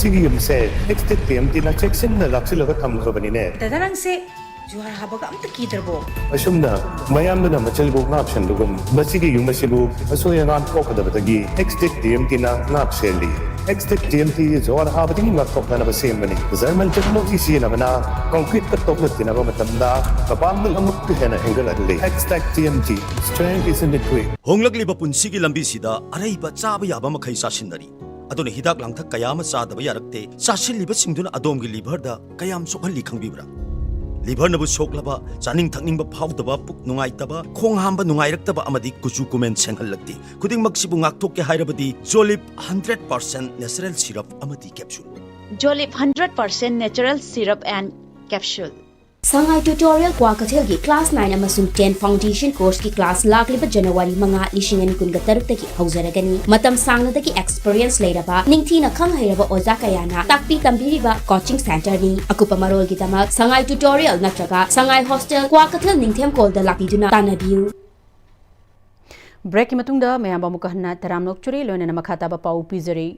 ꯁꯤꯒꯤ ꯌꯨꯝꯁꯦ ꯑꯦꯛꯁꯇꯦꯛ ꯇꯤ ꯑꯦꯝ ꯇꯤꯅ ꯆꯦꯛꯁꯤꯟꯅ ꯂꯥꯛꯁꯤꯜꯂꯒ ꯊꯝꯈ꯭ꯔꯕꯅꯤꯅꯦ꯫ ꯗꯗꯥ, ꯅꯪꯁꯦ ꯖꯨꯍꯥꯔ ꯍꯥꯕꯒ ꯑꯝꯇ ꯀꯤꯗ꯭ꯔꯕꯣ? ꯑꯁꯨꯝꯅ ꯃꯌꯥꯝꯗꯨꯅ ꯃꯆꯤꯜꯕꯨ ꯉꯥꯛ ꯁꯦꯟꯕꯒꯨꯝ, ꯃꯁꯤꯒꯤ ꯌꯨꯝ ꯑꯁꯤꯕꯨ ꯑꯁꯣꯏ ꯑꯉꯥꯝ ꯊꯣꯛꯀꯗꯕꯗꯒꯤ ꯑꯦꯛꯁꯇꯦꯛ ꯇꯤ ꯑꯦꯝ ꯇꯤꯅ ꯉꯥꯛ ꯁꯦꯜꯂꯤ꯫ ꯑꯦꯛꯁꯇꯦꯛ ꯇꯤ ꯑꯦꯝ ꯇꯤ ꯖꯨꯍꯥꯔ ꯍꯥꯕꯗꯒꯤ ꯉꯥꯛꯊꯣꯛꯅꯅꯕ ꯁꯦꯝꯕꯅꯤ꯫ ꯖꯔꯃꯟ ꯇꯦꯛꯅꯣꯂꯣꯖꯤ ꯁꯤꯖꯤꯟꯅꯕꯅ ꯀꯣꯡꯀ꯭ꯔꯤꯠꯀ ꯇꯣꯛꯂꯛꯇꯅꯕ ꯃꯇꯝꯗ ꯃꯄꯥꯡꯒꯜ ꯑꯃꯨꯛꯀ ꯍꯦꯟꯅ ꯍꯦꯟꯒꯠꯍꯜꯂꯤ꯫ ꯑꯦꯛꯁꯇꯦꯛ T M T, strength is in the grit꯫ ꯍꯣꯡꯂꯛꯂꯤꯕ ꯄꯨꯟꯁꯤꯒꯤ ꯂꯝꯕꯤꯁꯤꯗ ꯑꯔꯩꯕ ꯆꯥꯕ ꯌꯥꯕ ꯃꯈꯩ ꯆꯥꯁꯤꯟꯅꯔꯤ꯫ ꯑꯗꯨꯅ ꯍꯤꯗꯥꯛ ꯂꯥꯡꯊꯛ ꯀꯌꯥ ꯑꯃ ꯆꯥꯗꯕ ꯌꯥꯔꯛꯇꯦ꯫ ꯆꯥꯁꯤꯜꯂꯤꯕꯁꯤꯡꯗꯨꯅ ꯑꯗꯣꯝꯒꯤ ꯂꯤꯚꯔꯗ ꯀꯌꯥꯝ ꯁꯣꯛꯍꯜꯂꯤ ꯈꯪꯕꯤꯕ꯭ꯔꯥ? ꯂꯤꯚꯔꯅꯕꯨ ꯁꯣꯛꯂꯕ, ꯆꯥꯅꯤꯡ ꯊꯛꯅꯤꯡꯕ ꯐꯥꯎꯗꯕ, ꯄꯨꯛ ꯅꯨꯡꯉꯥꯏꯇꯕ, ꯈꯣꯡ ꯍꯥꯝꯕ ꯅꯨꯡꯉꯥꯏꯔꯛꯇꯕ ꯑꯃꯗꯤ ꯀꯨꯆꯨ ꯀꯨꯃꯦꯟ ꯁꯦꯡꯍꯜꯂꯛꯇꯦ꯫ ꯈꯨꯗꯤꯡꯃꯛꯁꯤꯕꯨ ꯉꯥꯛꯊꯣꯛꯀꯦ ꯍꯥꯏꯔꯕꯗꯤ Jolip hundred percent natural syrup ꯑꯃꯗꯤ capsule. Jolip hundred percent natural syrup and capsule. ꯁꯉꯥꯏ ꯇ꯭ꯌꯨꯇꯣꯔꯤꯌꯦꯜ ꯀ꯭ꯋꯥꯀꯩꯊꯦꯜꯒꯤ ꯀ꯭ꯂꯥꯁ ꯅꯥꯏꯟ ꯑꯃꯁꯨꯡ ꯇꯦꯟ ꯐꯥꯎꯟꯗꯦꯁꯟ ꯀꯣꯔꯁꯀꯤ ꯀ꯭ꯂꯥꯁ ꯂꯥꯛꯂꯤꯕ ꯖꯅꯋꯥꯔꯤ ꯃꯉꯥ, ꯂꯤꯁꯤꯡ ꯑꯅꯤ ꯀꯨꯟꯒ ꯇꯔꯨꯛꯇꯒꯤ ꯍꯧꯖꯔꯒꯅꯤ꯫ ꯃꯇꯝ ꯁꯥꯡꯅꯗꯒꯤ ꯑꯦꯛꯁꯄꯤꯔꯤꯌꯦꯟꯁ ꯂꯩꯔꯕ, ꯅꯤꯡꯊꯤꯅ ꯈꯪ ꯍꯩꯔꯕ ꯑꯣꯖꯥ ꯀꯌꯥꯅ ꯇꯥꯛꯄꯤ ꯇꯝꯕꯤꯔꯤꯕ ꯀꯣꯆꯤꯡ ꯁꯦꯟꯇꯔꯅꯤ꯫ ꯑꯀꯨꯞꯄ ꯃꯔꯣꯜꯒꯤꯗꯃꯛ ꯁꯉꯥꯏ ꯇ꯭ꯌꯨꯇꯣꯔꯤꯌꯦꯜ ꯅꯠꯇ꯭ꯔꯒ ꯁꯉꯥꯏ ꯍꯣꯁꯇꯦꯜ, ꯀ꯭ꯋꯥꯀꯩꯊꯦꯜ ꯅꯤꯡꯊꯦꯝꯈꯣꯜꯗ ꯂꯥꯛꯄꯤꯗꯨꯅ ꯇꯥꯟꯅꯕꯤꯌꯨ꯫ ꯕ꯭ꯔꯦꯛꯀꯤ ꯃꯇꯨꯡꯗ ꯃꯌꯥꯝꯕꯨ ꯑꯃꯨꯛꯀ ꯍꯟꯅ ꯇꯔꯥꯝꯅ ꯑꯣꯛꯆꯔꯤ꯫ ꯂꯣꯏꯅꯅ ꯃꯈꯥ ꯇꯥꯕ ꯄꯥꯎ ꯄꯤꯖꯔꯤ꯫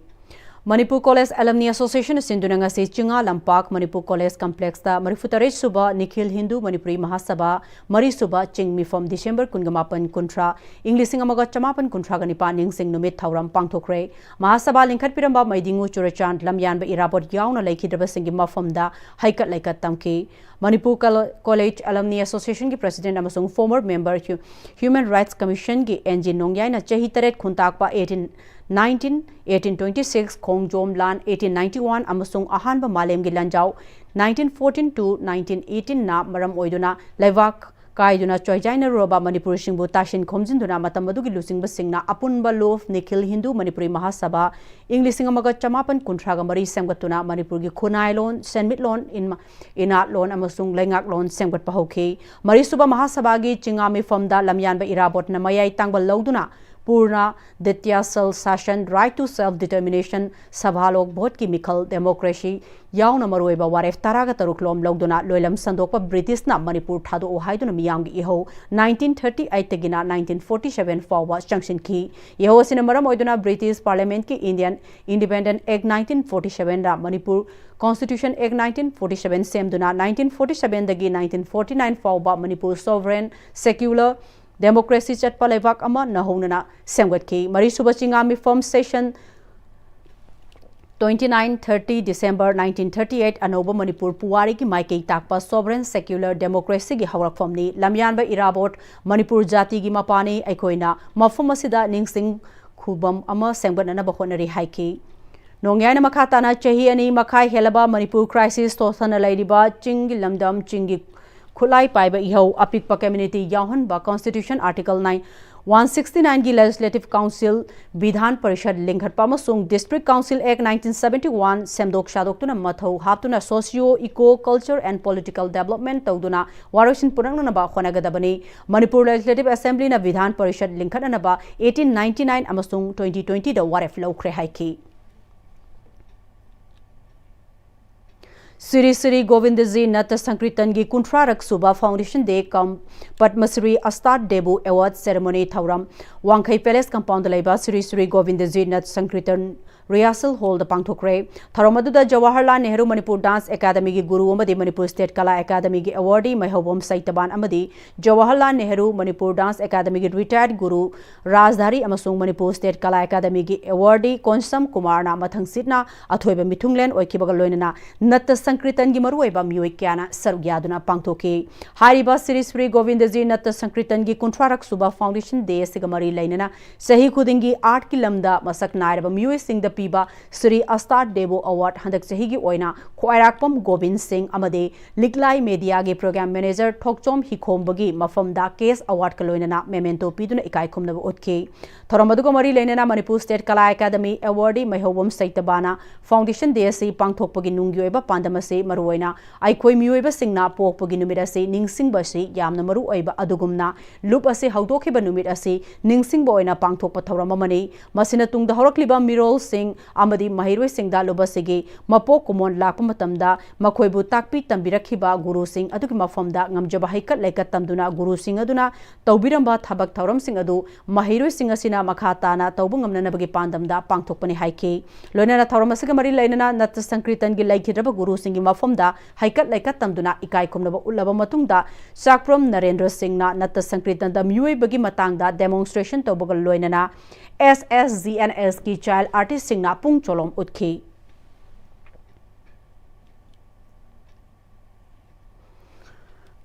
ꯃꯅꯤꯄꯨꯔ ꯀꯣꯂꯦꯖ ꯑꯦꯂꯝꯅꯤ ꯑꯦꯁꯣꯁꯤꯌꯦꯁꯟꯅ ꯁꯤꯟꯗꯨꯅ ꯉꯁꯤ ꯆꯤꯉꯥ ꯂꯝꯄꯥꯛ ꯃꯅꯤꯄꯨꯔ ꯀꯣꯂꯦꯖ ꯀꯝꯄ꯭ꯂꯦꯛꯁꯇ ꯃꯔꯤꯐꯨꯇꯔꯦꯠ ꯁꯨꯕ ꯅꯤꯈꯤꯜ ꯍꯤꯟꯗꯨ ꯃꯅꯤꯄꯨꯔꯤ ꯃꯍꯥꯁꯚꯥ ꯃꯔꯤ ꯁꯨꯕ ꯆꯤꯡ ꯃꯤꯐꯝ ꯗꯤꯁꯦꯝꯕꯔ ꯀꯨꯟꯒ ꯃꯥꯄꯟ, ꯀꯨꯟꯊ꯭ꯔꯥ, ꯏꯪ ꯂꯤꯁꯤꯡ ꯑꯃꯒ ꯆꯃꯥꯄꯟ ꯀꯨꯟꯊ꯭ꯔꯥꯒ ꯅꯤꯄꯥꯟ ꯅꯤꯡꯁꯤꯡ ꯅꯨꯃꯤꯠ ꯊꯧꯔꯝ ꯄꯥꯡꯊꯣꯛꯈ꯭ꯔꯦ꯫ ꯃꯍꯥꯁꯚꯥ ꯂꯤꯡꯈꯠꯄꯤꯔꯝꯕ ꯃꯩꯗꯤꯡꯉꯨ ꯆꯨꯔꯆꯥꯟ ꯂꯝꯌꯥꯟꯕ ꯏꯔꯥꯕꯣꯠ ꯌꯥꯎꯅ ꯂꯩꯈꯤꯗ꯭ꯔꯕꯁꯤꯡꯒꯤ ꯃꯐꯝꯗ ꯍꯩꯀꯠ ꯂꯩꯀꯠ ꯇꯝꯈꯤ꯫ ꯃꯅꯤꯄꯨꯔ ꯀꯂ-, ꯀꯣꯂꯦꯖ ꯑꯦꯂꯝꯅꯤ ꯑꯦꯁꯣꯁꯤꯌꯦꯁꯟꯒꯤ ꯄ꯭ꯔꯁꯤꯗꯦꯟꯠ ꯑꯃꯁꯨꯡ ꯐꯣꯔꯃꯔ ꯃꯦꯝꯕꯔ ꯍ꯭ꯌꯨ-, ꯍ꯭ꯌꯨꯃꯦꯟ ꯔꯥꯏꯠꯁ ꯀꯃꯤꯁꯟꯒꯤ ꯑꯦꯟ ꯖꯤ ꯅꯣꯡꯌꯥꯏꯅ ꯆꯍꯤ ꯇꯔꯦꯠ ꯈꯨꯟꯇꯥꯛꯄ eighteen nineteen, eighteen twenty six ꯈꯣꯡꯖꯣꯝ ꯂꯥꯟ eighteen ninety one ꯑꯃꯁꯨꯡ ꯑꯍꯥꯟꯕ ꯃꯥꯂꯦꯝꯒꯤ ꯂꯥꯟꯖꯥꯎ nineteen fourteen to nineteen eighteen ꯅ ꯃꯔꯝ ꯑꯣꯏꯗꯨꯅ ꯂꯩꯕꯥꯛ ꯀꯥꯏꯗꯨꯅ ꯆꯣꯏꯖꯥꯏꯅꯔꯨꯔꯕ ꯃꯅꯤꯄꯨꯔꯤꯁꯤꯡꯕꯨ ꯇꯥꯁꯤꯟ ꯈꯣꯝꯖꯤꯟꯗꯨꯅ ꯃꯇꯝ ꯑꯗꯨꯒꯤ ꯂꯨꯆꯤꯡꯕꯁꯤꯡꯅ ꯑꯄꯨꯟꯕ ꯂꯨꯞ ꯅꯤꯈꯤꯜ ꯍꯤꯟꯗꯨ ꯃꯅꯤꯄꯨꯔꯤ ꯃꯍꯥꯁꯚꯥ ꯏꯪ ꯂꯤꯁꯤꯡ ꯑꯃꯒ ꯆꯃꯥꯄꯟ ꯀꯨꯟꯊ꯭ꯔꯥꯒ ꯃꯔꯤ ꯁꯦꯝꯒꯠꯇꯨꯅ ꯃꯅꯤꯄꯨꯔꯒꯤ ꯈꯨꯟꯅꯥꯏꯂꯣꯟ, ꯁꯦꯟꯃꯤꯠꯂꯣꯟ, ꯏꯟꯃ-, ꯏꯅꯥꯠꯂꯣꯟ ꯑꯃꯁꯨꯡ ꯂꯩꯉꯥꯛꯂꯣꯟ ꯁꯦꯝꯒꯠꯄ ꯍꯧꯈꯤ꯫ ꯃꯔꯤꯁꯨꯕ ꯃꯍꯥꯁꯚꯥꯒꯤ ꯆꯤꯉꯥ ꯃꯤꯐꯝꯗ ꯂꯝꯌꯥꯟꯕ ꯏꯔꯥꯕꯣꯠꯅ ꯃꯌꯥꯏ ꯇꯥꯡꯕ ꯂꯧꯗꯨꯅ ꯄꯨꯔꯅ ꯗꯤꯇ꯭ꯌꯥ ꯁꯜ ꯁꯥꯁꯟ, right to self determination, ꯁꯚꯥꯂꯣꯛ ꯚꯣꯠꯀꯤ ꯃꯤꯈꯜ, ꯗꯦꯃꯣꯀ꯭ꯔꯦꯁꯤ ꯌꯥꯎꯅ ꯃꯔꯨꯑꯣꯏꯕ ꯋꯥꯔꯦꯞ ꯇꯔꯥꯒ ꯇꯔꯨꯛ ꯂꯣꯝ ꯂꯧꯗꯨꯅ ꯂꯣꯏꯂꯝ ꯁꯟꯗꯣꯛꯄ ꯕ꯭ꯔꯤꯇꯤꯁꯅ ꯃꯅꯤꯄꯨꯔ ꯊꯥꯗꯣꯛꯎ ꯍꯥꯏꯗꯨꯅ ꯃꯤꯌꯥꯝꯒꯤ ꯏꯍꯧ nineteen thirty eight ꯇꯒꯤꯅ nineteen forty seven ꯐꯥꯎꯕ ꯆꯪꯁꯤꯟꯈꯤ꯫ ꯏꯍꯧ ꯑꯁꯤꯅ ꯃꯔꯝ ꯑꯣꯏꯗꯨꯅ ꯕ꯭ꯔꯤꯇꯤꯁ ꯄꯥꯔꯂꯤꯌꯥꯃꯦꯟꯠꯀꯤ Indian Independent Act nineteen forty seven ꯗ Manipur Constitution Act nineteen forty seven ꯁꯦꯝꯗꯨꯅ nineteen forty seven ꯗꯒꯤ nineteen forty nine ꯐꯥꯎꯕ ꯃꯅꯤꯄꯨꯔ sovereign, secular, democracy ꯆꯠꯄ ꯂꯩꯕꯥꯛ ꯑꯃ ꯅꯧꯍꯧꯅꯅ ꯁꯦꯝꯒꯠꯈꯤ꯫ ꯃꯔꯤꯁꯨꯕ ꯆꯤꯉꯥ ꯃꯤꯐꯝ session twenty nine thirty December nineteen thirty eight ꯑꯅꯧꯕ ꯃꯅꯤꯄꯨꯔ ꯄꯨꯋꯥꯔꯤꯒꯤ ꯃꯥꯏꯀꯩ ꯇꯥꯛꯄ sovereign secular democracy ꯒꯤ ꯍꯧꯔꯛꯐꯝꯅꯤ꯫ ꯂꯝꯌꯥꯟꯕ ꯏꯔꯥꯕꯣꯠ ꯃꯅꯤꯄꯨꯔ ꯖꯥꯇꯤꯒꯤ ꯃꯄꯥꯅꯤ꯫ ꯑꯩꯈꯣꯏꯅ ꯃꯐꯝ ꯑꯁꯤꯗ ꯅꯤꯡꯁꯤꯡ ꯈꯨꯕꯝ ꯑꯃ ꯁꯦꯝꯒꯠꯅꯅꯕ ꯍꯣꯠꯅꯔꯤ ꯍꯥꯏꯈꯤ꯫ ꯅꯣꯡꯌꯥꯏꯅ ꯃꯈꯥ ꯇꯥꯅ ꯆꯍꯤ ꯑꯅꯤ ꯃꯈꯥꯏ ꯍꯦꯜꯂꯕ ꯃꯅꯤꯄꯨꯔ crisis ꯇꯣꯁꯟꯅ ꯂꯩꯔꯤꯕ ꯆꯤꯡꯒꯤ ꯂꯝꯗꯝ, ꯆꯤꯡꯒꯤ ꯈꯨꯠꯂꯥꯏ ꯄꯥꯏꯕ ꯏꯍꯧ, ꯑꯄꯤꯛꯄ community ꯌꯥꯎꯍꯟꯕ, Constitution Article nine, one sixty nine ꯒꯤ Legislative Council, ꯕꯤꯙꯥꯟ ꯄꯔꯤꯁꯗ ꯂꯤꯡꯈꯠꯄ ꯑꯃꯁꯨꯡ District Council Act nineteen seventy one ꯁꯦꯝꯗꯣꯛ ꯁꯥꯗꯣꯛꯇꯨꯅ ꯃꯊꯧ ꯍꯥꯞꯇꯨꯅ socio eco culture and political development ꯇꯧꯗꯨꯅ ꯋꯥꯔꯣꯏꯁꯤꯟ ꯄꯨꯔꯛꯅꯅꯕ ꯍꯣꯠꯅꯒꯗꯕꯅꯤ꯫ ꯃꯅꯤꯄꯨꯔ Legislative Assemblyꯅ ꯕꯤꯙꯥꯟ ꯄꯔꯤꯁꯗ ꯂꯤꯡꯈꯠꯅꯅꯕ eighteen ninety nine ꯑꯃꯁꯨꯡ twenty twenty ꯗ ꯋꯥꯔꯦꯞ ꯂꯧꯈ꯭ꯔꯦ ꯍꯥꯏꯈꯤ꯫ ꯁ꯭ꯔꯤ ꯁ꯭ꯔꯤ ꯒꯣꯕꯤꯟꯗꯖꯤ ꯅꯠꯇ ꯁꯪꯀ꯭ꯔꯤꯇꯟꯒꯤ ꯀꯨꯟꯊ꯭ꯔꯥꯔꯛ ꯁꯨꯕ Foundation Day cum Padma Shri Astat Debu Award Ceremony ꯊꯧꯔꯝ ꯋꯥꯡꯈꯩ Palace compoundꯗ ꯂꯩꯕ ꯁ꯭ꯔꯤ ꯁ꯭ꯔꯤ ꯒꯣꯕꯤꯟꯗꯖꯤ ꯅꯠ ꯁꯪꯀ꯭ꯔꯤꯇꯟ Rehearsal Hallꯗ ꯄꯥꯡꯊꯣꯛꯈ꯭ꯔꯦ꯫ ꯊꯧꯔꯝ ꯑꯗꯨꯗ ꯖꯋꯥꯍꯔꯂꯥꯜ ꯅꯦꯍꯔꯨ ꯃꯅꯤꯄꯨꯔ Dance Academyꯒꯤ ꯒꯨꯔꯨ ꯑꯃꯗꯤ ꯃꯅꯤꯄꯨꯔ State ꯀꯂꯥ Academyꯒꯤ awardee ꯃꯩꯍꯧꯕꯝ ꯁꯩꯇꯕꯥꯟ ꯑꯃꯗꯤ ꯖꯋꯥꯍꯔꯂꯥꯜ ꯅꯦꯍꯔꯨ ꯃꯅꯤꯄꯨꯔ Dance Academyꯒꯤ retired ꯒꯨꯔꯨ ꯔꯥꯖꯙꯥꯔꯤ ꯑꯃꯁꯨꯡ ꯃꯅꯤꯄꯨꯔ State ꯀꯂꯥ Academyꯒꯤ awardee ꯀꯣꯟꯁꯝ ꯀꯨꯃꯥꯔꯅ ꯃꯊꯪꯁꯤꯠꯅ ꯑꯊꯣꯏꯕ ꯃꯤꯊꯨꯡꯂꯦꯟ ꯑꯣꯏꯈꯤꯕꯒ ꯂꯣꯏꯅꯅ ꯅꯠꯇ ꯁꯪꯀ꯭ꯔꯤꯇꯟꯒꯤ ꯃꯔꯨꯑꯣꯏꯕ ꯃꯤꯑꯣꯏ ꯀꯌꯥꯅ ꯁꯔꯨꯛ ꯌꯥꯗꯨꯅ ꯄꯥꯡꯊꯣꯛꯈꯤ꯫ ꯍꯥꯏꯔꯤꯕ ꯁ꯭ꯔꯤ ꯁ꯭ꯔꯤ ꯒꯣꯕꯤꯟꯗꯖꯤ ꯅꯠꯇ ꯁꯪꯀ꯭ꯔꯤꯇꯟꯒꯤ ꯀꯨꯟꯊ꯭ꯔꯥꯔꯛ ꯁꯨꯕ Foundation Day ꯑꯁꯤꯒ ꯃꯔꯤ ꯂꯩꯅꯅ ꯆꯍꯤ ꯈꯨꯗꯤꯡꯒꯤ artꯀꯤ ꯂꯝꯗ ꯃꯁꯛ ꯅꯥꯏꯔꯕ ꯃꯤꯑꯣꯏꯁꯤꯡꯗ ꯄꯤꯕ ꯁ꯭ꯔꯤ ꯑꯁꯇꯥꯠ ꯗꯦꯕꯣ Award ꯍꯟꯗꯛ ꯆꯍꯤꯒꯤ ꯑꯣꯏꯅ ꯈ꯭ꯋꯥꯏꯔꯥꯛꯄꯝ ꯒꯣꯕꯤꯟ ꯁꯤꯡ ꯑꯃꯗꯤ ꯂꯤꯛꯂꯥꯏ Mediaꯒꯤ Program Manager ꯊꯣꯛꯆꯣꯝ ꯍꯤꯈꯣꯝꯕꯒꯤ ꯃꯐꯝꯗ cash awardꯀ ꯂꯣꯏꯅꯅ memento ꯄꯤꯗꯨꯅ ꯏꯀꯥꯏ ꯈꯨꯝꯅꯕ ꯎꯠꯈꯤ꯫ ꯊꯧꯔꯝ ꯑꯗꯨꯒ ꯃꯔꯤ ꯂꯩꯅꯅ ꯃꯅꯤꯄꯨꯔ State ꯀꯂꯥ Academy awardee ꯃꯩꯍꯧꯕꯝ ꯁꯩꯇꯕꯥꯅ Foundation Day ꯑꯁꯤ ꯄꯥꯡꯊꯣꯛꯄꯒꯤ ꯅꯨꯡꯒꯤ ꯑꯣꯏꯕ ꯄꯥꯟꯗꯝ ꯑꯁꯤ ꯃꯔꯨꯑꯣꯏꯅ ꯑꯩꯈꯣꯏ ꯃꯤꯑꯣꯏꯕꯁꯤꯡꯅ ꯄꯣꯛꯄꯒꯤ ꯅꯨꯃꯤꯠ ꯑꯁꯤ ꯅꯤꯡꯁꯤꯡꯕ ꯑꯁꯤ ꯌꯥꯝꯅ ꯃꯔꯨ ꯑꯣꯏꯕ ꯑꯗꯨꯒꯨꯝꯅ, ꯂꯨꯞ ꯑꯁꯤ ꯍꯧꯗꯣꯛꯈꯤꯕ ꯅꯨꯃꯤꯠ ꯑꯁꯤ ꯅꯤꯡꯁꯤꯡꯕ ꯑꯣꯏꯅ ꯄꯥꯡꯊꯣꯛꯄ ꯊꯧꯔꯝ ꯑꯃꯅꯤ꯫ ꯃꯁꯤꯅ ꯇꯨꯡꯗ ꯍꯧꯔꯛꯂꯤꯕ ꯃꯤꯔꯣꯜꯁꯤꯡ ꯑꯃꯗꯤ ꯃꯍꯩꯔꯣꯏꯁꯤꯡꯗ ꯂꯨꯞ ꯑꯁꯤꯒꯤ ꯃꯄꯣꯛ ꯀꯨꯝꯑꯣꯟ ꯂꯥꯛꯄ ꯃꯇꯝꯗ ꯃꯈꯣꯏꯕꯨ ꯇꯥꯛꯄꯤ ꯇꯝꯕꯤꯔꯛꯈꯤꯕ ꯒꯨꯔꯨꯁꯤꯡ ꯑꯗꯨꯒꯤ ꯃꯐꯝꯗ ꯉꯝꯖꯕ ꯍꯩꯀꯠ ꯂꯩꯀꯠ ꯇꯝꯗꯨꯅ ꯒꯨꯔꯨꯁꯤꯡ ꯑꯗꯨꯅ ꯇꯧꯕꯤꯔꯝꯕ ꯊꯕꯛ ꯊꯧꯔꯝꯁꯤꯡ ꯑꯗꯨ ꯃꯍꯩꯔꯣꯏꯁꯤꯡ ꯑꯁꯤꯅ ꯃꯈꯥ ꯇꯥꯅ ꯇꯧꯕ ꯉꯝꯅꯅꯕꯒꯤ ꯄꯥꯟꯗꯝꯗ ꯄꯥꯡꯊꯣꯛꯄꯅꯤ ꯍꯥꯏꯈꯤ꯫ ꯂꯣꯏꯅꯅ ꯊꯧꯔꯝ ꯑꯁꯤꯒ ꯃꯔꯤ ꯂꯩꯅꯅ ꯅꯠꯇ ꯁꯪꯀ꯭ꯔꯤꯇꯟꯒꯤ ꯂꯩꯈꯤꯗ꯭ꯔꯕ ꯒꯨꯔꯨꯁꯤꯡꯒꯤ ꯃꯐꯝꯗ ꯍꯩꯀꯠ ꯂꯩꯀꯠ ꯇꯝꯗꯨꯅ ꯏꯀꯥꯏ ꯈꯨꯝꯅꯕ ꯎꯠꯂꯕ ꯃꯇꯨꯡꯗ ꯆꯥꯛꯄ꯭ꯔꯣꯝ ꯅꯔꯦꯟꯗ꯭ꯔ ꯁꯤꯡꯅ ꯅꯠꯇ ꯁꯪꯀ꯭ꯔꯤꯇꯟꯗ ꯃꯤꯑꯣꯏꯕꯒꯤ ꯃꯇꯥꯡꯗ demonstration ꯇꯧꯕꯒ ꯂꯣꯏꯅꯅ S S G N S ꯀꯤ child artistꯁꯤꯡꯅ ꯄꯨꯡ ꯆꯣꯂꯣꯝ ꯎꯠꯈꯤ꯫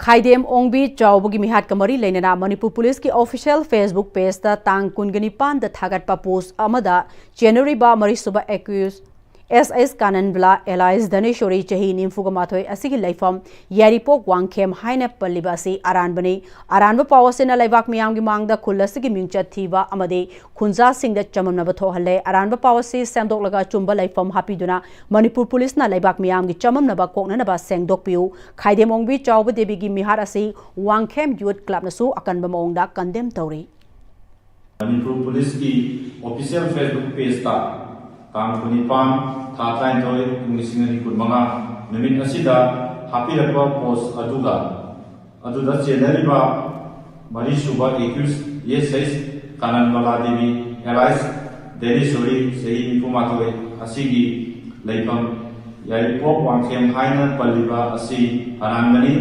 ꯈꯥꯏꯗꯦꯝ ꯑꯣꯡꯕꯤ ꯆꯥꯎꯕꯒꯤ ꯃꯤꯍꯥꯠꯀ ꯃꯔꯤ ꯂꯩꯅꯅ ꯃꯅꯤꯄꯨꯔ ꯄꯨꯂꯤꯁꯀꯤ official Facebook pageꯇ ꯇꯥꯡ ꯀꯨꯟꯒ ꯅꯤꯄꯥꯟꯗ ꯊꯥꯒꯠꯄ post ꯑꯃꯗ ꯆꯦꯟꯅꯔꯤꯕ ꯃꯔꯤꯁꯨꯕ accused S S ꯀꯥꯅꯟꯕꯂꯥ alias ꯙꯅꯦꯁꯣꯔꯤ ꯆꯍꯤ ꯅꯤꯐꯨꯒ ꯃꯥꯊꯣꯏ ꯑꯁꯤꯒꯤ ꯂꯩꯐꯝ ꯌꯥꯏꯔꯤꯄꯣꯛ ꯋꯥꯡꯈꯦꯝ ꯍꯥꯏꯅ ꯄꯜꯂꯤꯕ ꯑꯁꯤ ꯑꯔꯥꯟꯕꯅꯤ꯫ ꯑꯔꯥꯟꯕ ꯄꯥꯎ ꯑꯁꯤꯅ ꯂꯩꯕꯥꯛ ꯃꯤꯌꯥꯝꯒꯤ ꯃꯥꯡꯗ ꯈꯨꯜ ꯑꯁꯤꯒꯤ ꯃꯤꯡꯆꯠ ꯊꯤꯕ ꯑꯃꯗꯤ ꯈꯨꯟꯖꯥꯁꯤꯡꯗ ꯆꯃꯝꯅꯕ ꯊꯣꯛꯍꯜꯂꯦ꯫ ꯑꯔꯥꯟꯕ ꯄꯥꯎ ꯑꯁꯤ ꯁꯦꯝꯗꯣꯛꯂꯒ ꯑꯆꯨꯝꯕ ꯂꯩꯐꯝ ꯍꯥꯞꯄꯤꯗꯨꯅ ꯃꯅꯤꯄꯨꯔ ꯄꯨꯂꯤꯁꯅ ꯂꯩꯕꯥꯛ ꯃꯤꯌꯥꯝꯒꯤ ꯆꯃꯝꯅꯕ ꯀꯣꯛꯅꯅꯕ ꯁꯦꯡꯗꯣꯛꯄꯤꯌꯨ꯫ ꯈꯥꯏꯗꯦꯝ ꯑꯣꯡꯕꯤ ꯆꯥꯎꯕ ꯗꯦꯕꯤꯒꯤ ꯃꯤꯍꯥꯠ ꯑꯁꯤ ꯋꯥꯡꯈꯦꯝ Youth Clubꯅꯁꯨ ꯑꯀꯟꯕ ꯃꯑꯣꯡꯗ condemn ꯇꯧꯔꯤ꯫ ꯃꯅꯤꯄꯨꯔ ꯄꯨꯂꯤꯁꯀꯤ official Facebook pageꯇ ꯇꯥꯡ ꯀꯨꯟꯅꯤꯄꯥꯟ, ꯊꯥ ꯇꯔꯥꯅꯤꯊꯣꯏ, ꯏꯪ ꯂꯤꯁꯤꯡ ꯑꯅꯤ ꯀꯨꯟꯃꯉꯥ ꯅꯨꯃꯤꯠ ꯑꯁꯤꯗ ꯍꯥꯞꯄꯤꯔꯛꯄ post ꯑꯗꯨꯒ ꯑꯗꯨꯗ ꯆꯦꯟꯅꯔꯤꯕ ꯃꯔꯤꯁꯨꯕ accused S S ꯀꯥꯅꯟꯕꯂꯥ Devi alias ꯙꯅꯦꯁꯣꯔꯤ ꯆꯍꯤ ꯅꯤꯐꯨꯃꯥꯊꯣꯏ ꯑꯁꯤꯒꯤ ꯂꯩꯐꯝ ꯌꯥꯏꯔꯤꯄꯣꯛ ꯋꯥꯡꯈꯦꯝ ꯍꯥꯏꯅ ꯄꯜꯂꯤꯕ ꯑꯁꯤ ꯑꯔꯥꯟꯕꯅꯤ꯫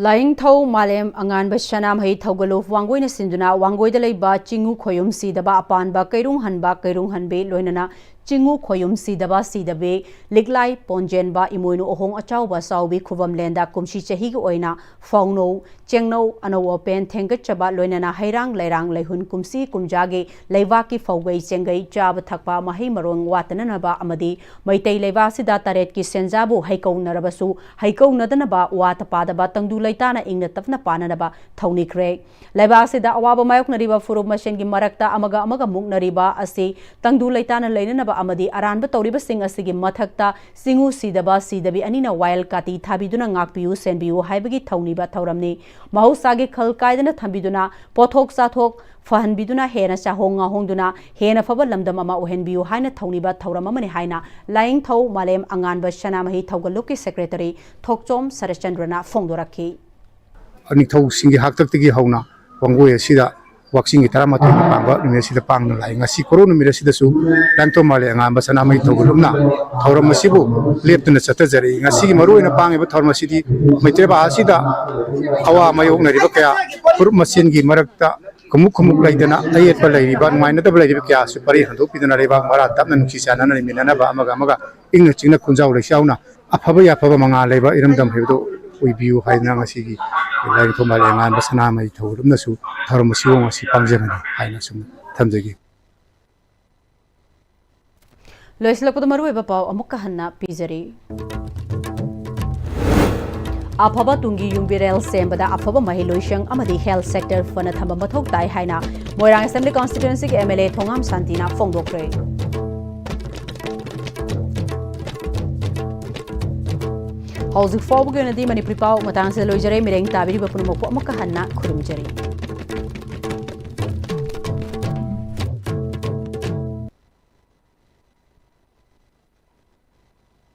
ꯂꯥꯏꯅꯤꯡꯊꯧ ꯃꯥꯂꯦꯝ ꯑꯉꯥꯟꯕ ꯁꯅꯥꯃꯍꯤ ꯊꯧꯒꯜꯂꯨꯞ ꯋꯥꯡꯒꯣꯏꯅ ꯁꯤꯟꯗꯨꯅ ꯋꯥꯡꯒꯣꯏꯗ ꯂꯩꯕ ꯆꯤꯡꯉꯨ ꯈꯣꯌꯨꯝ ꯁꯤꯗꯕ ꯑꯄꯥꯟꯕ ꯀꯩꯔꯨꯡ ꯍꯟꯕ ꯀꯩꯔꯨꯡ ꯍꯟꯕꯤ ꯂꯣꯏꯅꯅ ꯆꯤꯡꯉꯨ ꯈꯣꯌꯨꯝ ꯁꯤꯗꯕ ꯁꯤꯗꯕꯤ ꯂꯤꯛꯂꯥꯏ ꯄꯣꯟꯖꯦꯟꯕ ꯏꯃꯣꯏꯅꯨ ꯑꯍꯣꯡ ꯑꯆꯥꯎꯕ ꯆꯥꯎꯕꯤ ꯈꯨꯕꯝꯂꯦꯟꯗ ꯀꯨꯝꯁꯤ ꯆꯍꯤꯒꯤ ꯑꯣꯏꯅ ꯐꯧꯅꯧ ꯆꯦꯡꯅꯧ ꯑꯅꯧ ꯑꯄꯦꯟ ꯊꯦꯡꯒꯠꯆꯕ ꯂꯣꯏꯅꯅ ꯍꯩꯔꯥꯡ ꯂꯩꯔꯥꯡ ꯂꯩꯍꯨꯟ ꯀꯨꯝꯁꯤ ꯀꯨꯝꯖꯥꯒꯤ ꯂꯩꯕꯥꯛꯀꯤ ꯐꯧꯒꯩ ꯆꯦꯡꯒꯩ ꯆꯥꯕ ꯊꯛꯄ ꯃꯍꯩ ꯃꯔꯣꯡ ꯋꯥꯠꯇꯅꯅꯕ ꯑꯃꯗꯤ ꯃꯩꯇꯩ ꯂꯩꯕꯥꯛ ꯑꯁꯤꯗ ꯇꯔꯦꯠꯀꯤ ꯁꯦꯟꯖꯥꯕꯨ ꯍꯩꯀꯧꯅꯔꯕꯁꯨ ꯍꯩꯀꯧꯅꯗꯅꯕ ꯋꯥꯠꯇ ꯄꯥꯗꯕ ꯇꯪꯗꯨ ꯂꯩꯇꯥꯅ ꯏꯪꯅ ꯇꯞꯅ ꯄꯥꯟꯅꯅꯕ ꯊꯧꯅꯤꯈ꯭ꯔꯦ꯫ ꯂꯩꯕꯥꯛ ꯑꯁꯤꯗ ꯑꯋꯥꯕ ꯃꯥꯌꯣꯛꯅꯔꯤꯕ ꯐꯨꯔꯨꯞ ꯃꯁꯦꯟꯒꯤ ꯃꯔꯛꯇ ꯑꯃꯒ ꯑꯃꯒ ꯃꯨꯛꯅꯔꯤꯕ ꯑꯁꯤ ꯇꯪꯗꯨ ꯂꯩꯇꯥꯅ ꯂꯩꯅꯅꯕ ꯑꯃꯗꯤ ꯑꯔꯥꯟꯕ ꯇꯧꯔꯤꯕꯁꯤꯡ ꯑꯁꯤꯒꯤ ꯃꯊꯛꯇ ꯆꯤꯡꯉꯨ ꯁꯤꯗꯕ ꯁꯤꯗꯕꯤ ꯑꯅꯤꯅ ꯋꯥꯌꯦꯜ ꯀꯥꯇꯤ ꯊꯥꯕꯤꯗꯨꯅ ꯉꯥꯛꯄꯤꯌꯨ ꯁꯦꯟꯕꯤꯌꯨ ꯍꯥꯏꯕꯒꯤ ꯊꯧꯅꯤꯕ ꯊꯧꯔꯝꯅꯤ꯫ ꯃꯍꯧꯁꯥꯒꯤ ꯈꯜ ꯀꯥꯏꯗꯅ ꯊꯝꯕꯤꯗꯨꯅ ꯄꯣꯠꯊꯣꯛ ꯆꯥꯊꯣꯛ ꯐꯍꯟꯕꯤꯗꯨꯅ ꯍꯦꯟꯅ ꯆꯥꯍꯣꯡ ꯉꯥꯍꯣꯡꯗꯨꯅ ꯍꯦꯟꯅ ꯐꯕ ꯂꯝꯗꯝ ꯑꯃ ꯑꯣꯏꯍꯟꯕꯤꯌꯨ ꯍꯥꯏꯅ ꯊꯧꯅꯤꯕ ꯊꯧꯔꯝ ꯑꯃꯅꯤ ꯍꯥꯏꯅ ꯂꯥꯏꯅꯤꯡꯊꯧ ꯃꯥꯂꯦꯝ ꯑꯉꯥꯟꯕ ꯁꯅꯥꯃꯍꯤ ꯊꯧꯒꯜꯂꯨꯞꯀꯤ secretary ꯊꯣꯛꯆꯣꯝ ꯁꯔꯠꯆꯟꯗ꯭ꯔꯅ ꯐꯣꯡꯗꯣꯔꯛꯈꯤ꯫ ꯅꯤꯡꯊꯧꯁꯤꯡꯒꯤ ꯍꯥꯛꯇꯛꯇꯒꯤ ꯍꯧꯅ ꯋꯥꯡꯒꯣꯏ ꯑꯁꯤꯗ ꯋꯥꯛꯆꯤꯡꯒꯤ ꯇꯔꯥꯃꯥꯊꯣꯏꯅꯤ ꯄꯥꯟꯕ ꯅꯨꯃꯤꯠ ꯑꯁꯤꯗ ꯄꯥꯡꯅ ꯂꯥꯛꯏ꯫ ꯉꯁꯤ ꯀꯣꯔꯧ ꯅꯨꯃꯤꯠ ꯑꯁꯤꯗꯁꯨ ꯂꯥꯏꯅꯤꯡꯊꯧ ꯃꯥꯂꯦꯝ ꯑꯉꯥꯟꯕ ꯁꯅꯥꯃꯍꯤ ꯊꯧꯒꯜꯂꯨꯞꯅ ꯊꯧꯔꯝ ꯑꯁꯤꯕꯨ ꯂꯦꯞꯇꯅ ꯆꯠꯊꯖꯔꯛꯏ꯫ ꯉꯁꯤꯒꯤ ꯃꯔꯨꯑꯣꯏꯅ ꯄꯥꯡꯉꯤꯕ ꯊꯧꯔꯝ ꯑꯁꯤꯗꯤ ꯃꯩꯇꯩ ꯂꯩꯕꯥꯛ ꯑꯁꯤꯗ ꯑꯋꯥ ꯃꯥꯌꯣꯛꯅꯔꯤꯕ ꯀꯌꯥ ꯐꯨꯔꯨꯞ ꯃꯁꯦꯟꯒꯤ ꯃꯔꯛꯇ ꯈꯨꯃꯨꯛ ꯈꯨꯃꯨꯛ ꯂꯩꯗꯅ ꯑꯌꯦꯠꯄ ꯂꯩꯔꯤꯕ ꯅꯨꯡꯉꯥꯏꯅꯗꯕ ꯂꯩꯔꯤꯕ ꯀꯌꯥꯁꯨ ꯄꯔꯤ ꯍꯟꯗꯣꯛꯄꯤꯗꯨꯅ ꯂꯩꯕꯥꯛ ꯃꯔꯥ ꯇꯞꯅ ꯅꯨꯡꯁꯤ ꯆꯥꯟꯅꯅ ꯂꯩꯃꯤꯟꯅꯅꯕ ꯑꯃꯒ ꯑꯃꯒ ꯏꯪꯅ ꯆꯤꯛꯅ ꯈꯨꯟꯖꯥꯎ ꯂꯩꯁꯥꯎꯅ ꯑꯐꯕ ꯌꯥꯐꯕ ꯃꯉꯥ ꯂꯩꯕ ꯏꯔꯝꯗꯝ ꯍꯥꯏꯕꯗꯨ ꯑꯣꯏꯕꯤꯌꯨ ꯍꯥꯏꯗꯅ ꯉꯁꯤꯒꯤ ꯂꯥꯏꯅꯤꯡꯊꯧ ꯃꯥꯂꯦꯝꯉꯥꯟꯕ ꯁꯅꯥꯃꯍꯤ ꯊꯧꯒ꯭ꯔꯤꯝꯅꯁꯨ ꯊꯧꯔꯝ ꯑꯁꯤꯕꯨ ꯉꯁꯤ ꯄꯥꯡꯖꯕꯅꯤ ꯍꯥꯏꯅ ꯁꯨꯝ ꯊꯝꯖꯒꯦ꯫ ꯂꯣꯏꯁꯤꯜꯂꯛꯄꯗ ꯃꯔꯨꯑꯣꯏꯕ ꯄꯥꯎ ꯑꯃꯨꯛꯀ ꯍꯟꯅ ꯄꯤꯖꯔꯤ꯫ ꯑꯐꯕ ꯇꯨꯡꯒꯤ ꯌꯨꯝꯕꯤꯔꯦꯜ ꯁꯦꯝꯕꯗ ꯑꯐꯕ ꯃꯍꯩꯂꯣꯏꯁꯪ ꯑꯃꯗꯤ health sector ꯐꯅ ꯊꯝꯕ ꯃꯊꯧ ꯇꯥꯏ ꯍꯥꯏꯅ ꯃꯣꯏꯔꯥꯡ Assembly Constituencyꯒꯤ MLA ꯊꯣꯉꯥꯝ ꯁꯥꯟꯇꯤꯅ ꯐꯣꯡꯗꯣꯛꯈ꯭ꯔꯦ꯫ ꯍꯧꯖꯤꯛ ꯐꯥꯎꯕꯒꯤ ꯑꯣꯏꯅꯗꯤ ꯃꯅꯤꯄꯨꯔꯤ ꯄꯥꯎ ꯃꯇꯥꯡꯁꯤꯗ ꯂꯣꯏꯖꯔꯦ꯫ ꯃꯤꯔꯦꯡ ꯇꯥꯕꯤꯔꯤꯕ ꯄꯨꯝꯅꯃꯛꯄꯨ ꯑꯃꯨꯛꯀ ꯍꯟꯅ ꯈꯨꯔꯨꯝꯖꯔꯤ꯫